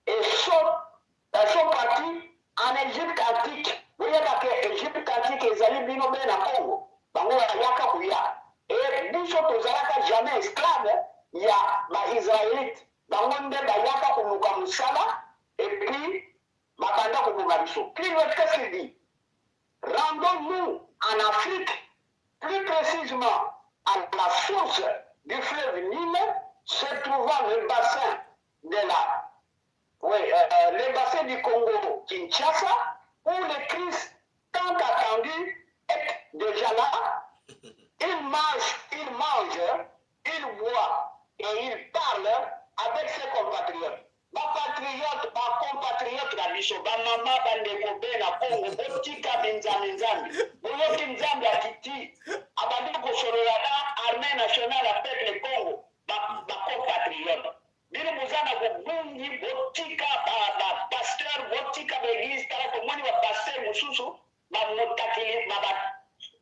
[SPEAKER 7] et sont partis en Égypte antique. Boyebaka Égypte antique ezali bino be na Congo. Bango bayaka kuya. Et biso tozalaka jamais esclave ya ba Israël. En Afrique, plus précisément à la source du fleuve Nil, se trouvant le bassin de la oui, le bassin du Congo, Kinshasa, où le Christ tant attendu est déjà là. Il mange, il mange, il boit et il parle avec ses compatriotes. Bapatriote, bacompatriote na biso, bamama, bandeko be na Congo, botika binzambi nzambi. Boyoki Nzambe akiti, abandi kosolola na armée nationale ya peuple Congo, bacompatriote. Bino boza na bobungi, botika ba pasteur, botika ba église. Tala, tomoni ba pasteur mosusu bamotakili, ba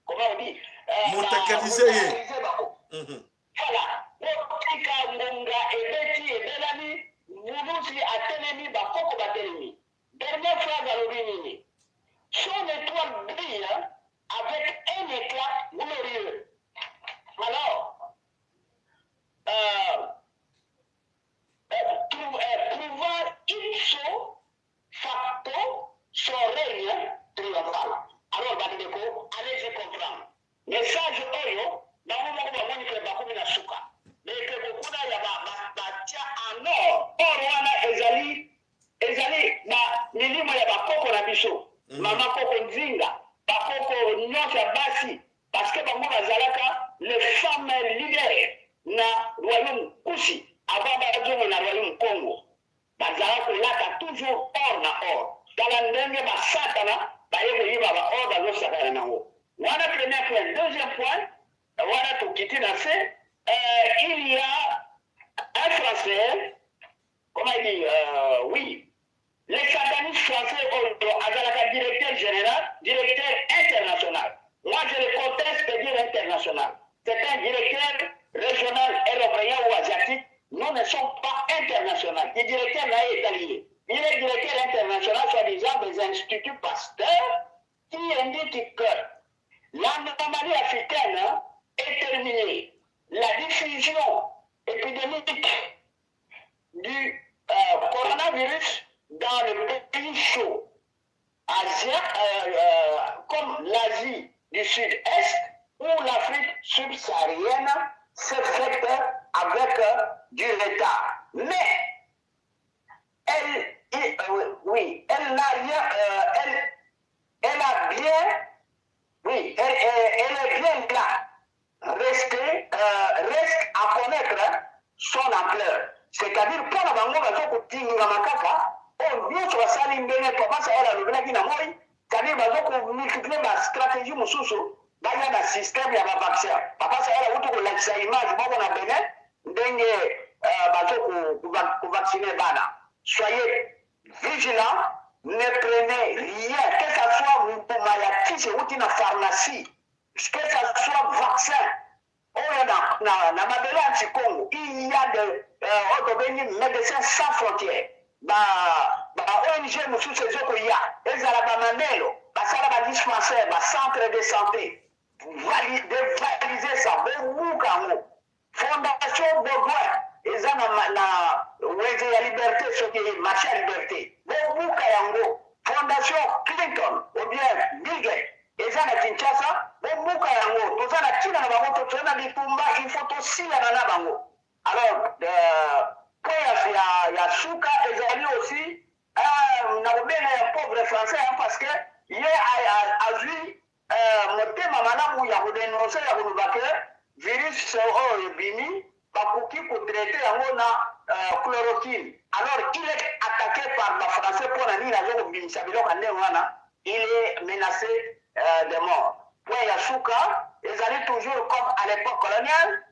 [SPEAKER 7] comment on dit?
[SPEAKER 1] Motakalize ye.
[SPEAKER 7] Motakalize bango. Voilà, botika, ngonga ebeti, ebelami, muluzi atelemi, bakoko batelemi. Dernière phrase, alobi nini? Son étoile brille avec un éclat glorieux. Alors prouvant ipso facto son règne triomphal. Alors bandeko, allez-y comprendre message oyo. Bango moko bamoni ke bakomi na suka. Ekeko kuna ya batia en or, or wana ezali ba milimo ya bakoko na biso, mama koko Nzinga, bakoko nyonso ya basi, parce que bango bazalaka les femmes leaders na royaume Kusi avant bazonga na royaume Congo. Bazala kolata toujours or na or. Tala ndenge basatana baye koyiba ba or, bazosakana nango wana. Premier point. Deuxième point, wana tokiti na se, il y a un Français, comment il dit, oui, le sataniste français oyo azalaka directeur général, directeur international. Moi, je le conteste de dire international. C'est un directeur régional européen ou asiatique. Nous ne sommes pas international. Le directeur na ye etali ye. Il est directeur international, soi-disant, des instituts Pasteur, qui indique que l'anomalie africaine est terminée. La diffusion épidémique du coronavirus dans le pays chaud Asia, comme l'Asie du Sud-Est ou l'Afrique subsaharienne s'est faite avec du retard. Mais elle, oui, elle n'a rien, elle a bien, oui, elle est bien là. Reste à connaître son ampleur. C'est-à-dire, mpona bango baza kotingama kaka oyo nyonso basali ndenge papa Sahel alobelaki na moi, c'est-à-dire baza komultiplie bastratégie mosusu, baya na système ya bavaccin. Papa Sahel awuti kolakisa image moko na Benin, ndenge bazo kovaccine bana. Soyez vigilant, ne prenez rien, que ça soit mbuma ya kisi euti na pharmacie, que ça soit vaccin oyo na mabele ya Ntikongo. Il y a de oyo tobengi Médecins sans frontières, ba ONG mosusu ezokoya, ezala bamamelo, basala badispensaire, bacentre de santé, devaliser ça, bobuka yango. Fondation Baudouin eza na wenze ya Liberté, soki marché ya Liberté, bobuka yango. Fondation Clinton ou bien Bill Gates eza na Kinshasa, bobuka yango. Toza na ntina na bango, toza na bitumba, il faut tosilana na bango. Alors po ya suka ezali aussi na kobenga ya pauvre Français, hein, parce que ye azwi motema malamu ya kodénonce, ya koloba ke virus oyo ebimi, bakoki kotraite yango na chloroquine. Alors il est attaqué par bafrançais. Mpo na nini aza kobimisa biloko ya ndenge wana? Il est menacé de mort. Point ya suka ezali toujours comme à l'époque coloniale,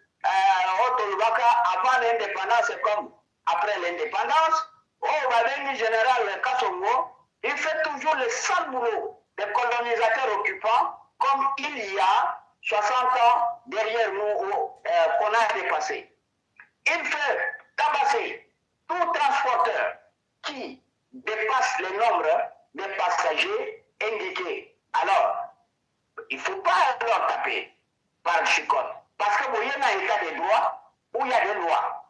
[SPEAKER 7] oyo tolobaka avant l'indépendance comme après l'indépendance, oyo babengi général Kasongo. Il fait toujours le sale boulot des colonisateurs occupants, comme il y a 60 ans derrière nous qu'on a dépassé. Il fait tabasser tout transporteur qui dépasse le nombre de passagers indiqués. Alors, il ne faut pas leur taper par chicotte. Parce que vous voyez, un état de droit où il y a des lois.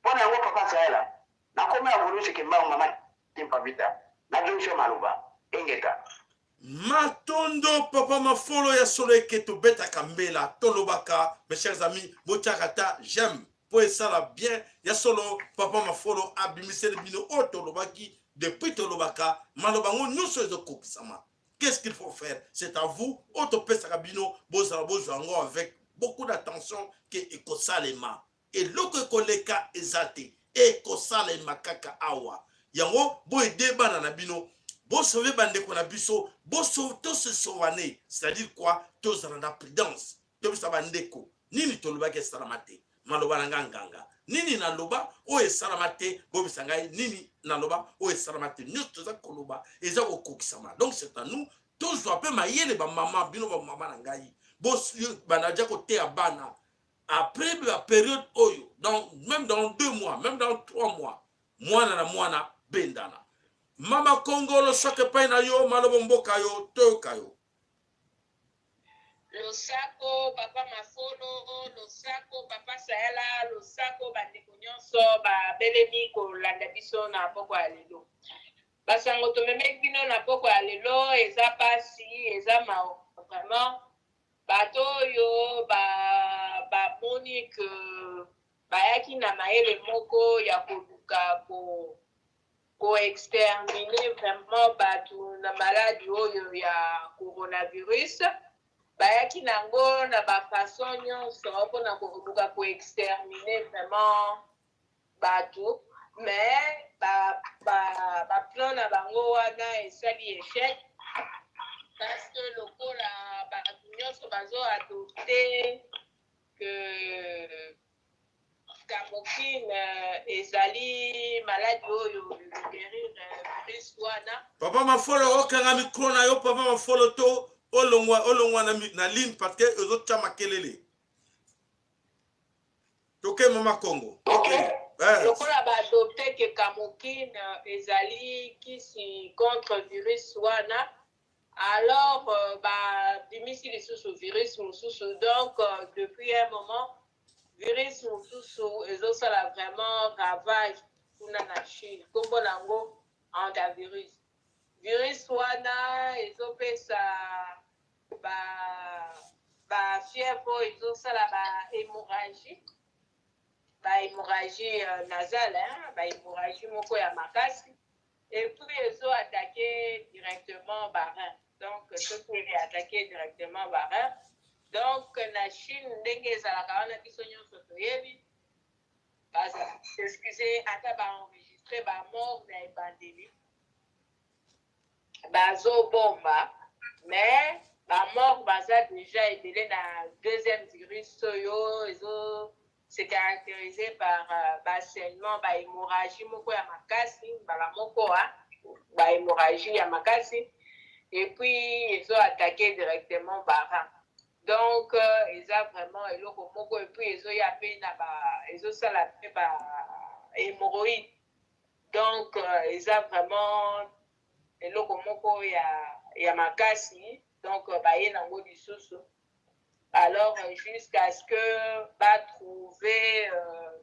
[SPEAKER 7] Pona yango, papa Sahela, nakomi ya volusi kimbangu, mama Kimpa Vita, nazongisi maloba. Ingeta.
[SPEAKER 1] Matondo papa Mafolo, ya solo eke tobetaka mbela, tolobaka. Mes chers amis, botiaka ata j'aime mpo esala bien. Ya solo, papa Mafolo abimiseli bino oyo tolobaki depuis. Tolobaka maloba yango nyonso ezokokisama. Qu'est-ce qu'il faut faire? C'est à vous. Oyo topesaka bino, bozala bozwa yango avec beaucoup d'attention ke ekosalema. Eloko ekoleka eza te, ekosalema kaka awa. Yango boyede bana na bino, bosauve bandeko na biso, tose sauver, c'est-à-dire quoi? Tozala na prudence, tobisa bandeko nini tolobaki esalama te. Maloba na nga nganga nini naloba oyo esalama te? Bobisa ngai nini naloba oyo esalama te? Nyonso toza koloba eza kokokisama. Donc c'est à nous, tozwa mpe mayele. Bamama, bino bamama na ngai, banaja koteya bana après la période oyo, dans, même dans 2 mois, même dans 3 mois, mwana na mwana bendana. Mama Kongolo, soki epai na yo malobo mboka yo, toyoka yo.
[SPEAKER 8] Losako papa Mafolo, losako papa Sayala, losako bandeko nyonso babelemi kolanda biso na poko ya lelo. Basango tomemeki bino na poko ya lelo eza pasi, eza mawa vraiment. Bato oyo bamoni ke bayaki na mayele moko ya koluka koexterminer vraiment bato na maladi oyo ya coronavirus, bayaki nango na bafaçon nyonso mpona koluka koexterminer vraiment bato, mais baplan ba, ba na bango wana esali échec, parce que lokola bato nyonso bazoadopter que camokine ezali maladi oyo guérir virus wana.
[SPEAKER 1] Papa Mafolo, okanga micro na yo. Papa Mafolo, to olongwa, olongwa na ligne parce que ezotya makelele. Toke mama Congo.
[SPEAKER 7] Okay.
[SPEAKER 1] Eh.
[SPEAKER 8] Lokola baadopter ke camokine ezali kisi contre virus wana, alors babimisi lisusu virus mosusu. Donc depuis un moment, virus mosusu ezosala vraiment ravage kuna na Chine, nkombo nango hantavirus. Virus wana ezopesa bafièvre oyo ezosala bahémorragie, bahémorragie nasale, hein, bahémorragie moko ya makasi, et puis ezo-attaquer directement barein. Donc soki attaquer directement barein, donc na Chine ndenge ezalaka wana, biso nyonso toyebi, baza, excuse, ata baenregistrer bamort na ebandeli, bazobomba, mais bamort baza déjà ebele na deuxième virus oyo ezo se caractérisé par basaignement, bahémorragie moko ya makasi mbala moko, bahémorragie ya makasi, et puis ezo attaquer directement barein. Donc eza vraiment eloko moko, et puis ezoya mpe na ba ezosala mpe ba hémorroïde. Donc eza vraiment eloko moko ya makasi. Donc baye nango lisusu, alors jusqu'à ce que batrouve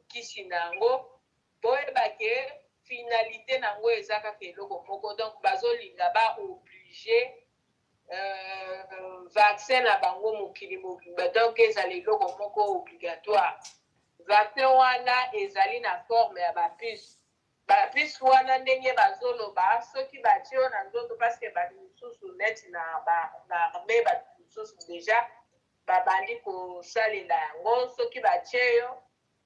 [SPEAKER 8] kisi na yango. Boyeba ke finalité nango eza kaka eloko moko. Donc bazolinga baoblige vaccin na bango mokili mobimba. Donc ezala eloko moko obligatoire. Vaccin wana ezali na forme ya bapuce. Bapuce wana, ndenge bazoloba, soki batie yo na nzoto, parce que bato mosusu neti na armée, bato mosusu déjà babandi kosalela yango, soki batie yo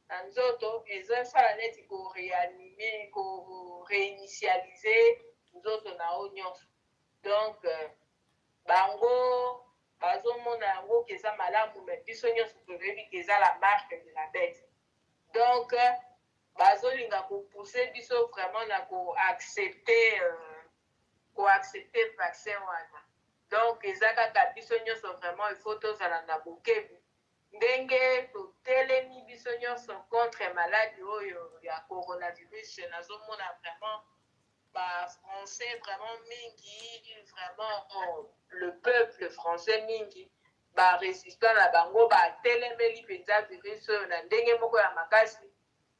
[SPEAKER 8] na nzoto, ezosala neti koréanimer, koréinitialiser nzoto na yo nyonso. Donc bango bazomona yango ke eza malamu, mais biso nyonso toyebi ke eza la marque de la bête. Donc bazolinga kopousser biso vraiment na koaccepter koaccepter vaccin wana. Donc eza kaka biso nyonso vraiment, il faut tozala na bokebi ndenge totelemi biso nyonso contre maladi oyo ya coronavirus. Nazomona vraiment bafrançais vraiment mingi, vraiment le peuple français mingi, barésistant na bango batelemeli mpenza virus oyo na ndenge moko ya makasi,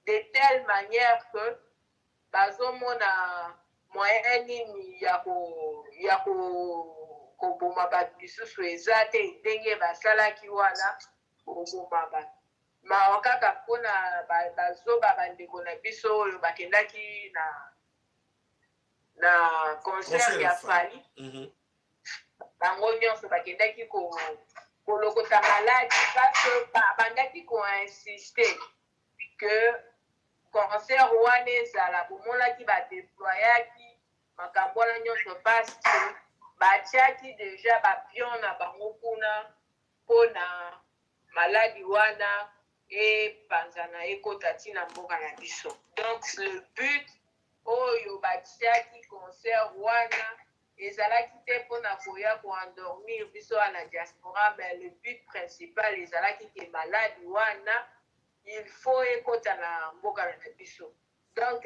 [SPEAKER 8] de telle manière que bazomona moyen nini ya ko Koboma bato lisusu eza te ndenge basalaki wana koboma bato. Mawa kaka mpona bazoba bandeko na biso oyo bakendaki na na concert ya Fally. Bango nyonso bakendaki kolokota maladi parce que babandaki koinsiste que concert wana ezala. Bomonaki badeployaki makambo wana nyonso parce que batiaki deja bapion na bango kuna mpona maladi wana epanzana, ekota ntina mboka na biso. Donc le but oyo batiaki concert wana ezalaki te mpona koya koendormir biso wana diaspora, mais le but principal ezalaki ke maladi wana il faut ekota na mboka na biso. Donc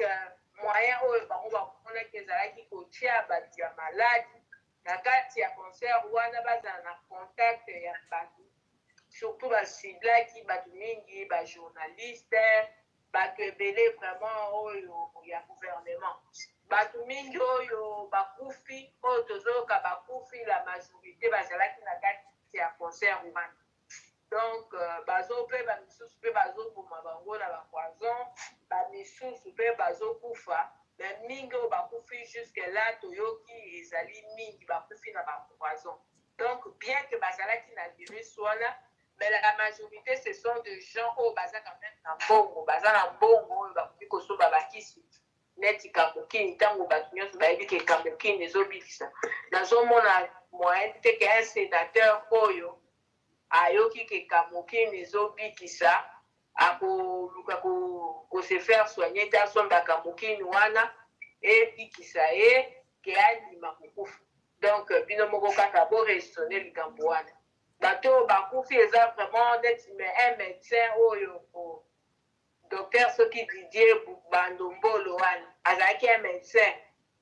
[SPEAKER 8] moyen oyo bango bamonaki ezalaki kotia bato ya maladi na kati ya concert wana, bazala na contact ya bato, surtout baciblaki bato mingi, bajournaliste, bato ebele vraiment oyo ya gouvernement. Bato mingi oyo bakufi, oyo tozoyoka bakufi, la majorité bazalaki na kati ya concert wana. Donc bazo mpe bamisusu mpe bazoboma bango na bapoison, bamisusu mpe bazokufa, mais mingi oyo bakufi jusque là toyoki ezali mingi bakufi na bapoison. Donc bien que bazalaki na virus wana, mais la majorité, ce sont des gens oyo baza quand même na mbongo, baza na mbongo oyo bakoki kosomba bakisi neti Kamokini. Ntango bato nyonso bayebi ke Kamokini ezobikisa, nazomona moyen te ke un sénateur oyo ayoki ke Kamokini ezobikisa akoluka kose faire soigner te, asomba Kamokini wana ebikisa ye, ke andima kokufa. Donc bino moko kaka boraisonne likambo wana. Bato oyo bakufi eza vraiment neti un médecin oyo, docteur soki Didier Bandombolo wana, azalaki un médecin,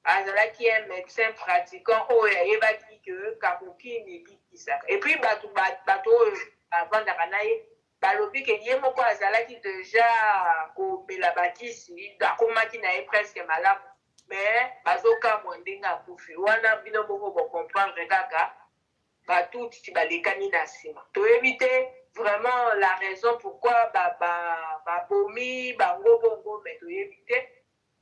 [SPEAKER 8] azalaki un médecin pratiquant oyo ayebaki ke Kamokini ebikisaka. Et puis bato oyo bavandaka na ye balobi ke ye moko azalaki deja komela bakisi, akomaki na ye presque malamu, mais bazokamwa ndenge akufi wana. Bino moko bocomprendre kaka, batuti balekani na nsima. Toyebi te vraiment la raison pourquoi babomi bango bongo, mais toyebi te.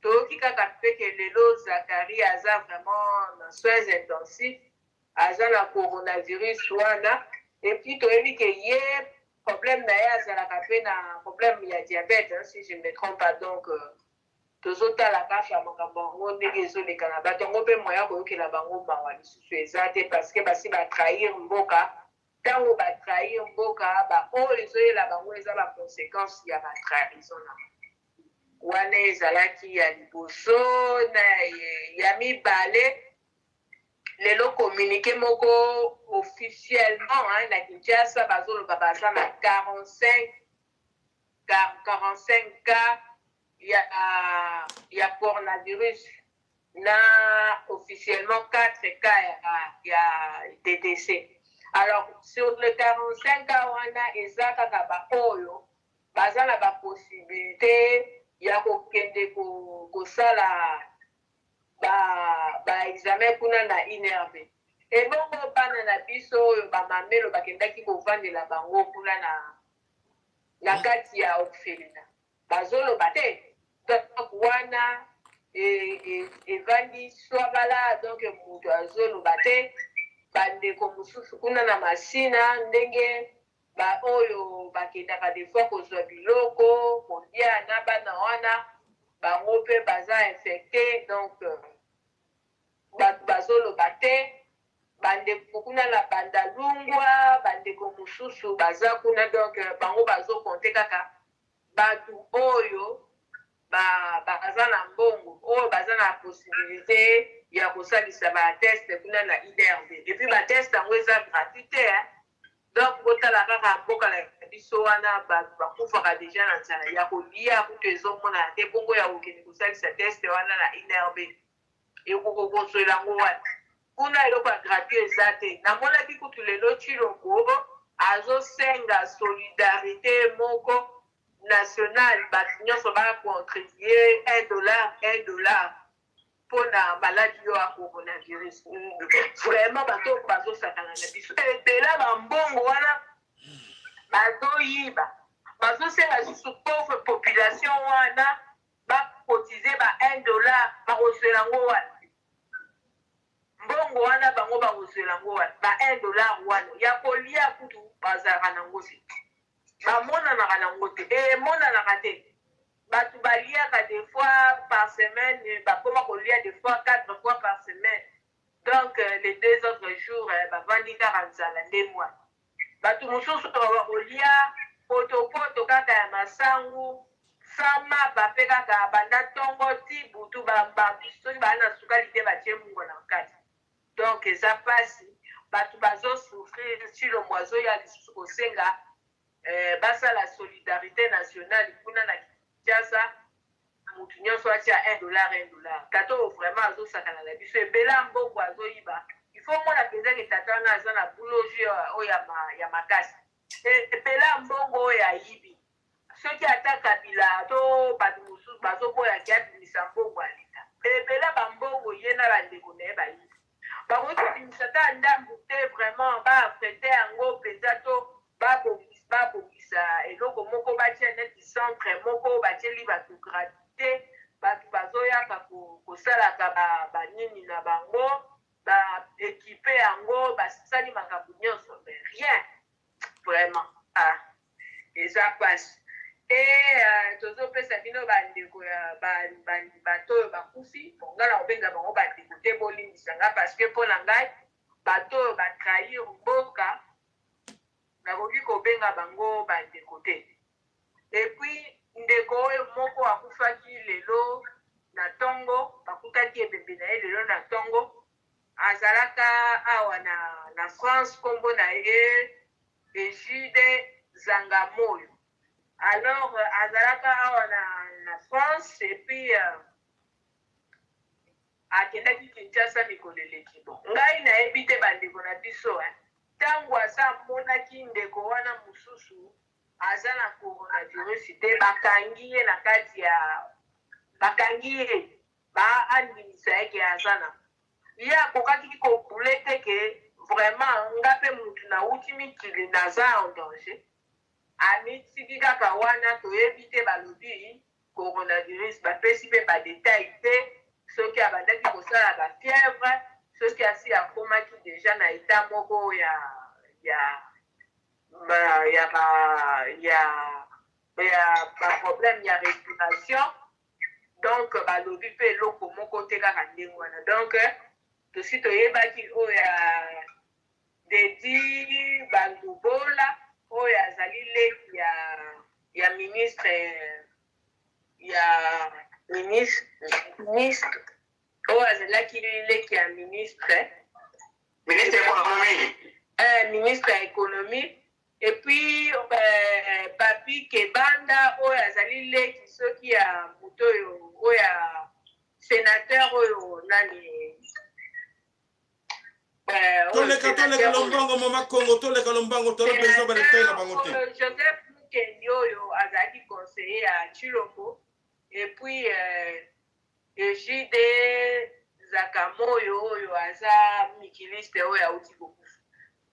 [SPEAKER 8] Toyoki kaka mpe ke lelo Zakari aza vraiment na soins intensifs, aza na coronavirus wana. Et puis toyebi ke ye problème na ye azalaka mpe na problème ya diabète, hein, si je ne me trompe pas. Donc tozotala kaka makambo yango ndenge ezoleka na bato yango, mpe moya koyokela bango mawa lisusu eza te, parce que basi batrahir mboka. Ntango batrahir mboka, baoyo ezoyela bango eza baconséquence ya batrahison na wana. Ezalaki ya liboso. Na ya mibale, lelo communiqué moko officiellement, hein, na Kinshasa bazoloba baza na 45 cas ya coronavirus na officiellement 4 cas ya DDC. Alors sur le 45 cas wana, eza kaka baoyo baza na bapossibilité ya kokende kosala baexamen kuna na INRB. Ebongo bana na biso oyo bamamelo bakendaki kovandela bango kuna na kati ya orphelinat, bazoloba te. Donc wana evandi swabala, donc moto azoloba te. Bandeko mosusu kuna na Masina, ndenge baoyo bakendaka des fois kozwa biloko kolia na bana wana, bango mpe baza infecté. Donc bato bazoloba te. Bandeko kuna na Bandalungwa, bandeko mosusu baza kuna, donc bango bazokonte kaka bato oyo baza na mbongo, oyo baza na possibilité ya kosalisa batest kuna na INRB. Et puis batest yango eza gratuit te. Donc botala kaka mboka na biso wana, bato bakufaka deja na nzala, ya kolia kutu ezomonana te, bongo ya kokende kosalisa test wana na INRB ekokozwela yango wana kuna, eloko ya gratuit eza te. Namonaki kutu lelo Tshilombo azosenga solidarité moko nationale, bato nyonso bacontribue 1 dollar, 1 dollar. mpo na maladi oyo ya coronavirus. Vraiment, bato oyo bazosakana na biso ebela, bambongo wana bazoyiba, bazosenga lisusu pauvre population wana bakotize ba 1 dollar. Bakozwela yango wana mbongo wana, bango bakozwela yango wana ba 1 dollar wana ya kolia. Kutu bazalaka nango te, bamonanaka nango te, emonanaka te. Bato baliaka des fois par semaine, bakoma kolia des fois quatre fois par semaine. Donc les deux autres jours bavandi kaka nzala. Nde mwa bato mosusu bakolia potopoto kaka ya masangu sama bape kaka banda ntongo ti butu. Soki baa na sukali te, batie mungo na kati. Donc eza mpasi, bato bazosouffrir. Tshilombo azoya lisusu kosenga basala solidarité nationale kuna na Kinshasa, mutu nyonso atia 1 dollar, 1 dollar. Tata oyo vraiment azosakana na biso ebele ya mbongo azoyiba. Il faut mona mpenza ke tata wana aza na buloji oyo ya makasi. Ebele ya mbongo oyo ayibi, soki ata Kabila to bato mosusu bazoboyaki abimisa mbongo ya leta, ebele bambongo ye na bandeko na ye bayibi, bakoki kobimisa ata ndambu te? Vraiment, baafrete yango mpenza to babongisa eloko moko, batia neti centre moko, batieli bato gratuité, bato bazoyaka kosalaka banini na bango, baéquipe yango, basali makambo nyonso, mais rien vraiment. Ah, eza mpasi. E tozopesa bino bandeko ya bato oyo bakufi. Bon, ngai na kobenga bango bandeko te, bolimbisa nga, parce que mpo na ngai bato oyo batrahir mboka, nakoki kobenga bango bandeko te. Et puis ndeko oyo moko akufaki lelo na ntongo, bakutaki ebembe na ye lelo na ntongo, azalaka awa na France, nkombo na ye Egide Zangamoyo. Alors azalaka awa na France et puis akendaki Kinshasa mikolo eleki. Bon, ngai nayebi te, bandeko na biso, ntango aza amonaki ndeko wana mosusu aza na coronavirus te, bakangi ye na kati ya, bakangi ye, baandimisa ye ke aza na ye, akokaki kobule te ke vraiment nga mpe mutu nauti mikili, naza en danger. Amitiki kaka wana, toyebi te. Balobi coronavirus, bapesi mpe badétails te, soki abandaki kosala bafièvre, soki asi akomaki déjà na état moko ya ba, ya ba ya ya baproblème ya respiration. Donc balobi mpe eloko moko te, kaka ndenge wana. Donc tosi toyebaki oyo ya Dedi Bandubola, oyo azali leki ya ministre oyo azalaki leki ya ministre
[SPEAKER 7] Ministre économie.
[SPEAKER 8] Ministre ya économie. Et puis Papi Kebanda, oyo azali leki soki ya moto oyo ya sénateur oyo nani.
[SPEAKER 1] Toleka, toleka lombango, mama Kongo, toleka lombango, tola besoin badétails na bango te.
[SPEAKER 8] Joseph Mukendi, oyo azalaki conseiller ya Tshilombo. Et puis Egide Zakamoyo, oyo aza mikiliste, oyo auti kokufa.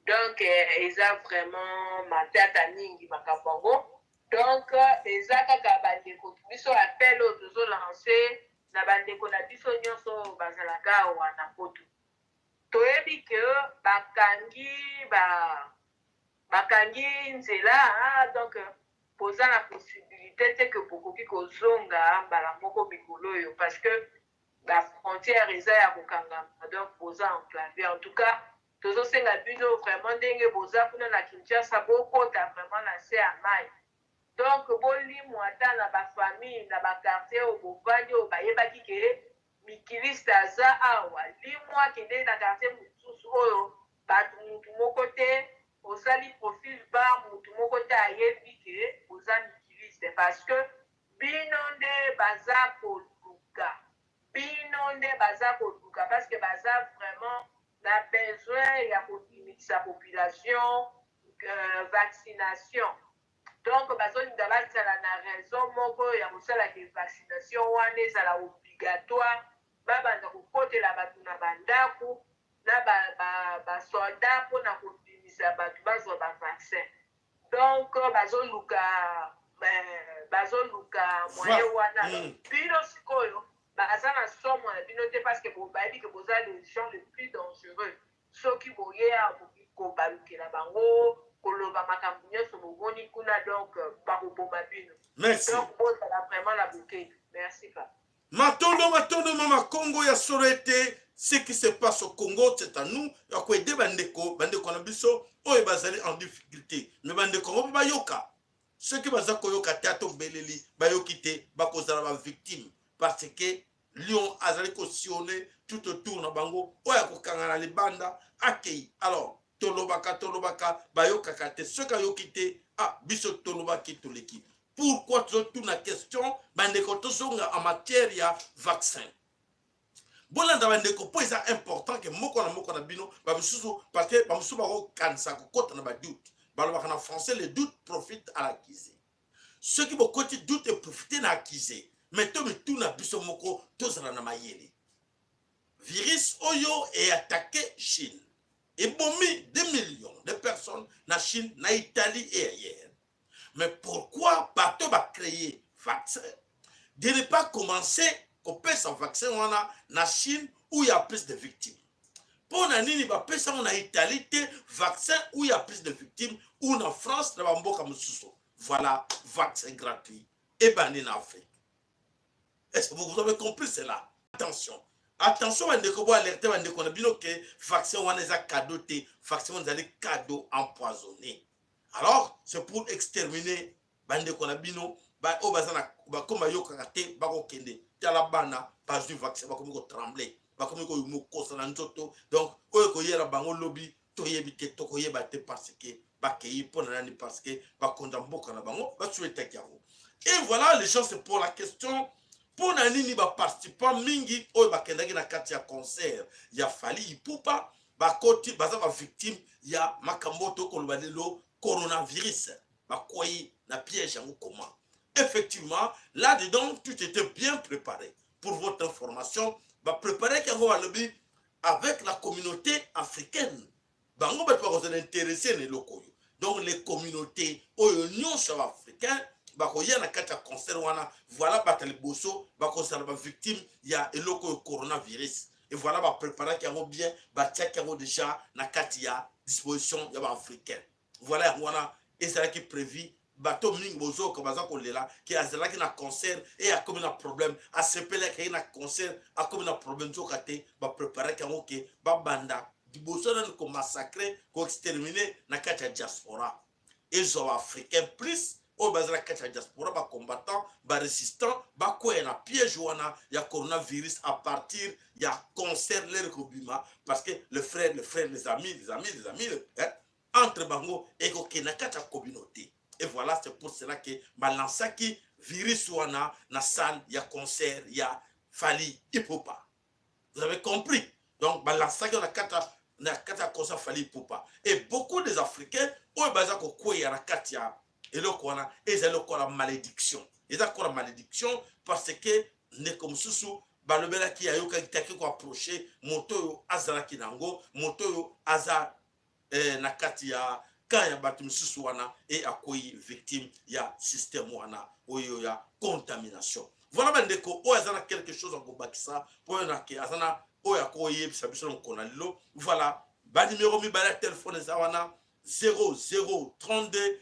[SPEAKER 8] Donc eza vraiment matata mingi makambo yango. Donc eza kaka bandeko biso, appel oyo tozolance na bandeko na biso nyonso oyo bazalaka awa na Poto. Toyebi ke bakangi nzela, donc boza na possibilité te ke bokoki kozonga mbala moko mikolo oyo, parce que bafrontière eza ya kokangama, donc boza enclavé. En tout cas tozosenga bino vraiment, ndenge boza kuna na Kinshasa, bokota vraiment na se ya mai. Donc bolimwa ata na bafamille, na baquartier oyo bovandi, oyo bayebaki ke mikiliste aza awa. Limwa, kende na quartier mosusu oyo bato mutu moko te, osali profil bas, mutu moko te ayebi ke oza mikiliste, parce que bino nde baza koluka, bino nde baza koluka, parce que baza vraiment na besoin ya kobimisa population vaccination. Donc bazolinga bazala na raison moko ya kosala ke vaccination wana ezala obligatoire. Babanda kokotela bato na bandako na basoldat ba, ba mpona kobimisa bato bazwa bavaccin. Donc bazoluka bazoluka moyen wana. Bino sikoyo baza na somo na bino te, parce que bayebi ke boza les gens les plus dangereux. Soki boye awa, bokoki kobalukela bango, koloba makambo nyonso bomoni kuna, donc bakoboma bino.
[SPEAKER 1] Merci.
[SPEAKER 8] Donc bozala vraiment na bokebi. Merci, papa.
[SPEAKER 1] Matondo, matondo, mama Congo. Ya solo ete ce qui se passe au Congo, c'est à nous ya koaider bandeko, bandeko na biso oyo bazali en difficulté. Mais bandeko yango mpe bayoka. Soki baza koyoka te, ata obeleli, bayoki te, bakozala bavictime, parce que lion azali kosillonner tout autour na bango. Oyo akokanga na libanda akei. Alors tolobaka, tolobaka, bayokaka te. Soki ayoki te, ah, biso tolobaki, toleki. Pourquoi tozotuna question? Bandeko, tozonga en matière ya vaccin. Bolanda, bandeko, mpo eza important ke moko na moko na bino, bamisusu, parce que bamosusu bakokanisa kokɔta na badoute. Balobaka na français: "Le doute profite à l'accusé." Soki bokoti doute, eprofite na accusé. Mais to mituna biso moko, tozala na mayele. Virus oyo eattaquer Chine, ebomi 2 millions de personnes na Chine, na Italie et ailleurs. Mais pourquoi bato bacréer vaccin de ne pas commencer kopesa vaccin wana na Chine où il y a plus de victimes? Mpo na nini bapesa yango na Italie te, vaccin où il y a plus de victimes, ou na France, na bamboka mosusu? Voilà, vaccin gratuit ebandi na Afrique. Est-ce que vous avez compris cela? Attention, attention, bandeko, bo alerte bandeko na bino ke vaccin wana eza cadeau te. Vaccin wana ezali cadeau empoisonné. Alors c'est pour exterminer bandeko na bino oyo baza na bakomi bayokaka te, bakokende. Tala bana bazwi vaccin, bakomi kotrembler, bakomi komokosa na nzoto. Donc oyo ekoyela bango lobi, toyebi te, tokoyeba te, parce que bakei mpo na nani? Parce que bakonza mboka na bango basouhaitaki yango. Et voilà, les gens, c'est pour la question: mpo na nini baparticipant mingi oyo bakendaki na kati ya concert ya Fally Ipupa bakoti, baza bavictime ya makambo oyo tokoloba lelo, coronavirus? Bakwei na piège yango comment? Effectivement, là-dedans, tout était bien préparé. Pour votre information, bapréparaki yango, balobi avec la communauté africaine, bango bato bakozala intéressé na eloko oyo. Donc les communautés oyo nyonso ya baafricain bakoya na kati ya concert wana, voilà, bato ya liboso bakozala bavictime ya eloko oyo, coronavirus. Et voilà, bapréparaki yango bien, batiaki yango déjà na kati ya disposition ya baafricain. Voilà, yango wana ezalaki prévu. Bato mingi bozoyoka baza kolela ke azalaki na concert e akomi na problème, asepeli, akei na concert, akomi na problème. Nzoka te, bapréparaki yango ke babanda liboso nani komassacrer, koexterminer na kati ya diaspora. Ezwa baafricain plus oyo baza na kati ya diaspora, bacombattant, barésistant, bakwea na piège wana ya coronavirus à partir ya concert lere kobima, parce que le frère, le frère, les amis, les amis, les amis, hein, entre bango ekokende na kati ya communauté. Et voilà, c'est pour cela que balansaki virus wana na salle ya concert ya Fally Ipupa. Vous avez compris? Donc balansaki na kati ya concert Fally Ipupa, et beaucoup des Africains oyo baza kokweya na kati ya eloko wana, ezali lokola malédiction, eza lokola malédiction, parce que ndeko mosusu balobelaki, ayokaki te, ake koapprocher moto oyo azalaki nango, moto oyo aza na kati ya camp ya bato misusu wana, e akwei victime ya système wana oyo ya contamination. Voilà, bandeko, oyo aza na quelque chose akobakisa mpo oyo nake aza na oyo akoyebisa biso na mokolo na lelo. Voilà, banimero mibale ya telefone eza wana: 0032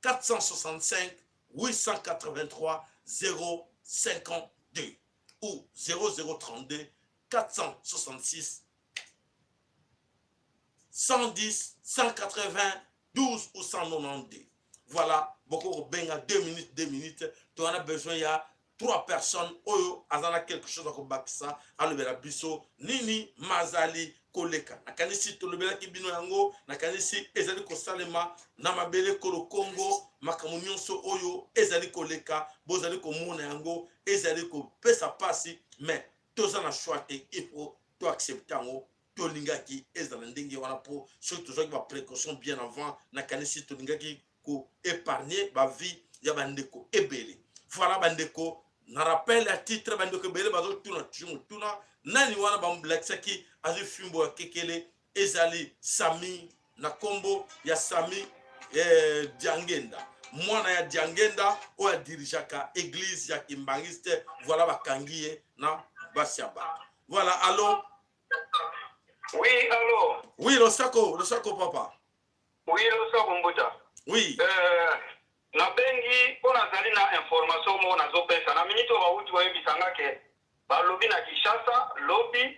[SPEAKER 1] 465 883 052 ou 0032 466 110 180 12 ou 192. Voilà, beaucoup kobenga 2 minutes, 2 minutes. To wana besoin ya trois personnes oyo aza na quelque chose akobakisa, alobela biso nini mazali koleka. Nakanisi tolobelaki bino yango, nakanisi ezali kosalema na mabele kolo Kongo. Makambo nyonso oyo ezali koleka, bozali komona yango, ezali kopesa mpasi, mais toza na choix te, il faut toaccepter yango. Tolingaki ezala ndenge wana mpo soki tozwaki baprécaution bien avant, nakanisi tolingaki koépargner bavie ya bandeko ebele. Voilà, bandeko. Na rappel ya titre, bandeko ebele bazotuna toujours motuna, nani wana bamolakisaki azwi fimbo ya kekele? Ezali Sami, na kombo ya Sami Diangenda, mwana ya Diangenda oyo adirigeaka eglise ya Kimbangiste. Voilà, bakangi ye na basi ya bato. Voilà, allo?
[SPEAKER 9] Oui, allo?
[SPEAKER 1] Oui, losako, losako papa.
[SPEAKER 9] Oui, losako mbuta.
[SPEAKER 1] Oui.
[SPEAKER 9] Nabengi mpo nazali na information moko nazopesa na minute oyo. Bauti koyebisa nga ke balobi na Kinshasa lobi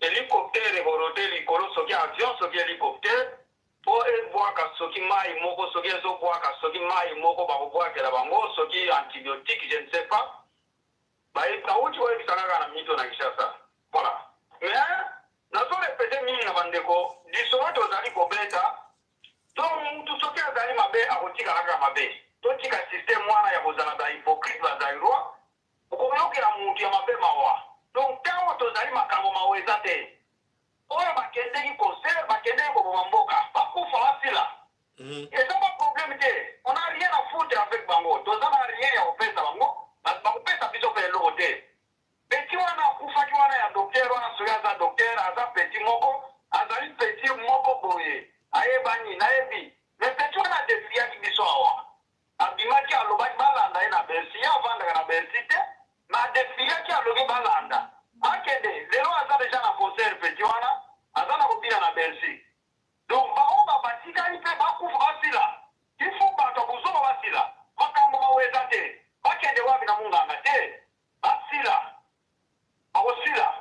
[SPEAKER 9] hélicoptère ekorote likolo, soki avion, soki hélicoptère, mpo ebwaka soki mai moko, soki ezobwaka soki mai moko, bakobwakela bango soki antibiotique, je ne sais pas. Bauti koyebisa kaka na minute oyo na Kinshasa. Voilà, mais nazorépéter mingi na bandeko, lisolo tozali kobeta to mutu soki azali mabe akotikala kaka mabe. Totika système wana ya kozala bahypocrite, bazaïrois. Okoyokela mutu ya mabe mawa. Donc ntango tozali makambo mawa eza te. Oyo bakendeki concert, bakendeki koboma mboka, bakufa, basila. Eza ba problème te. On a rien à foutre avec bango. Toza na rien ya kopesa bango, bakopesa biso mpe eloko te. Petit wana akufaki wana ya docteur wana, soki aza docteur, aza petit moko, azali petit moko boye, ayebani, nayebi. Mais petit wana adéfiaki biso awa, abimaki, alobaki balanda ye na Bercy. Ye avandaka na Bercy te, mais adéfiaki, alobi balanda, akende. Lelo aza déjà na concert, petit wana aza na kobina na Bercy. Donc baoyo batikali mpe bakufa, basila. Il faut bato ya bozoba basila. Makambo mawa eza te. Bakende wapi? Na munganga te, basila, bakosila.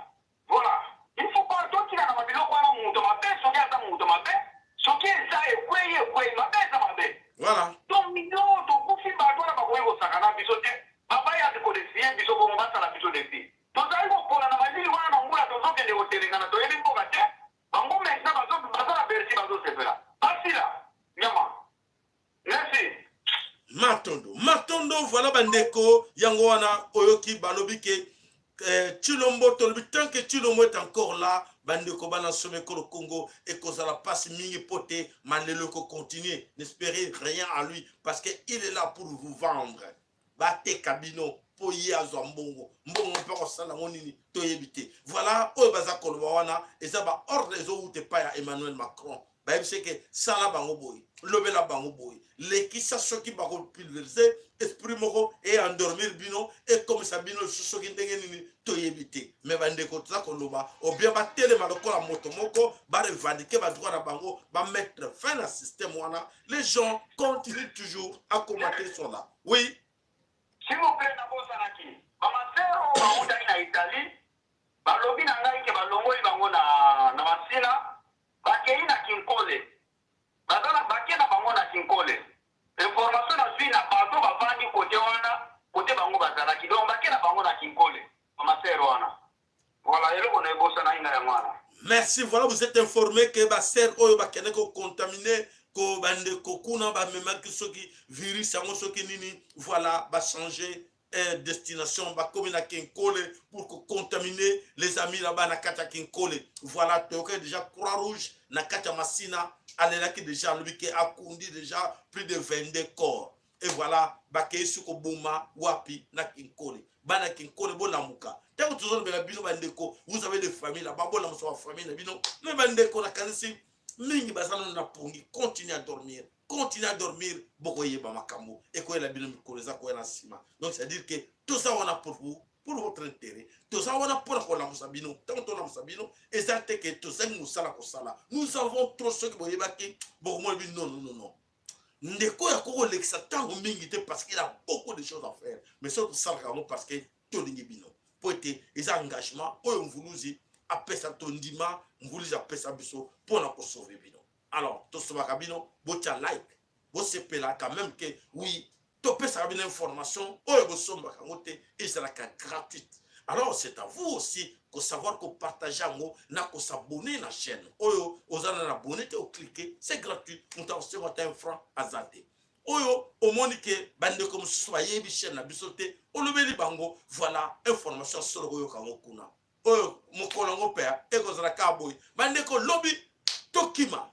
[SPEAKER 9] Voilà, il faut pas totika na babiloko wana. Moto mabe, soki aza moto mabe, soki eza ekwei, ekwei mabe, eza mabe. Donc mino tokufi, bato wana bakoki kosaka na biso te. Babayaki kodéfier biso bongo, basala biso défi. Tozali kopola na malili wana, na mbula, tozokende kotelengana, toyebi mboka te. Bango maintenant baza na Bercy, bazosepela, basila nyama. Merci.
[SPEAKER 1] Matondo, matondo. Voilà bandeko, yango wana oyoki balobi ke Tshilombo, tolobi tant que Tshilombo est encore là, bandeko bana somekolo Congo ekozala pasi mingi po te malelo ekocontinue. N'espérez rien à lui parce que il est là pour vous vendre. Bateka bino mpo ye azwa mbongo. Mbongo mpe akosala yango nini, toyebi te. Voilà, oyo baza koloba wana eza baordre ezowuta epai ya Emmanuel Macron. Bayebisi ke sala bango boye, lobela bango boye, lekisa soki bakopulvériser esprit moko e endormir bino, ekomisa bino lisusu soki ndenge nini, toyebi te. Mais bandeko, toza koloba obien batelema lokola moto moko, barevendiquer badroit na bango, bamettre fin na système wana. Les gens continuent toujours à commenter sur là. Oui.
[SPEAKER 9] S'il vous plaît, nabosanaki, bamasere oyo bautaki na Italie, balobi na ngai ke balongoli bango na Masina, bakei na Kinkole. Baza na bake na bango na Kinkole. Information nazwi na bato bavandi kote wana, kote bango bazalaki. Donc bake na bango na Kinkole, bamasere wana. Voilà, eloko na ebosanaki ngai yango wana.
[SPEAKER 1] Merci. Voilà, vous êtes informé que basere oyo bakende kocontaminer ko bandeko kuna, bamemaki soki virus yango, soki nini. Voilà, bachanger destination, bakomi na Kinkole pour contaminer les amis là-bas na kati ya Kinkole. Voilà, toyoki déjà Croix Rouge na kati ya Masina alelaki déjà, alobi ke akundi déjà plus de 22 corps. Et voilà, bakei su koboma wapi? Na Kinkole. Bana Kinkole, bolamuka. Ntango tozolobela bino bandeko, vous avez des familles là-bas, bolamusa bafamille na bino. Mais bandeko, nakanisi mingi baza nano na pongi. Continue à dormir, continue à dormir, bokoyeba makambo ekoyela bino mikolo eza koya na nsima. Donc c'est à dire que toza wana pour vous, pour votre intérêt. Toza wana mpona kolamusa bino. Ntango tolamusa bino, eza te ke tozangi mosala kosala. Nous avons trop. Soki boyebaki, bokomona bino. Non, non, non, ndeko oyo akoki kolekisa ntango mingi te parce qu'il a beaucoup de choses à faire. Mais soki tosalaka yango parce que tolingi bino, mpo ete eza engagement oyo Mvuluzi apesa, tondima Mvuluzi apesa biso mpona kosauver bino. Alors tosobaka bino, botia like, bosepela quand même ke oui, topesaka bino information oyo bosombaka yango te, ezalaka gratuite. Alors c'est à vous aussi kosavoir kopartager yango na kos'abonner na chaîne oyo. Oza na abonné te, ocliquer, c'est gratuit. Moto akosenga ata un franc aza te. Oyo omoni ke bandeko mosusu bayebi chaîne na biso te, olobeli bango. Voilà, information solo koyoka yango kuna. Oyo mokolo yango mpe ekozala kaka boye. Bandeko, lobi tokima.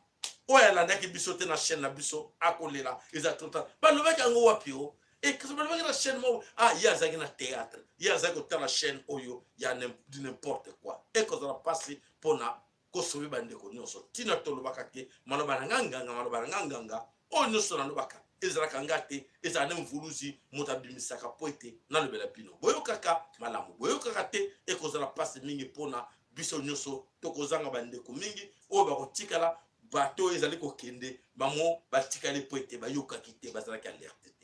[SPEAKER 1] Oyo alandaki biso te na chaîne na biso akolela, eza trop tard. Balobaki yango wapi? O E kasi balobaki na chaîne moko, ah, ye azalaki na théâtre, ye azalaki kotala chaîne oyo ya du n'importe quoi. Ekozala mpasi mpona kosobe bandeko nyonso. Ntina tolobaka te maloba na nga nganga, maloba na nga nganga, oyo nyonso nalobaka ezalaka nga te, ezala nde mvuluzi moto abimisaka mpo ete nalobela bino. Boyokaka malamu, boyokaka te, ekozala mpasi mingi mpona biso nyonso. Tokozanga bandeko mingi oyo bakotikala, bato oyo ezali kokende bango batikali mpo ete bayokaki te, bazalaki alerte te.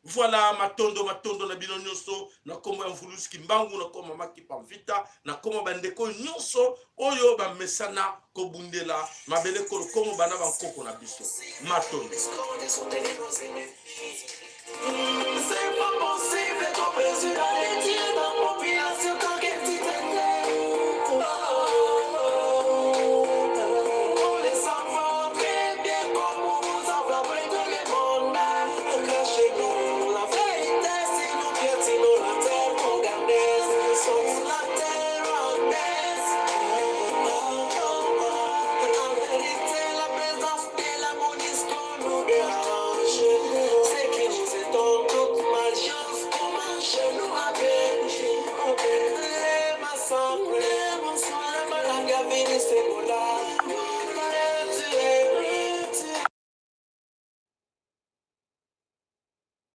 [SPEAKER 1] Voilà, matondo matondo na bino nyonso na nkombo ya Mvuluzi Kimbangu, na nkombo Mama Kimpa Mvita, na nkombo bandeko nyonso oyo bamesana kobundela mabele kolo Kongo bana bankoko na biso. Matondo.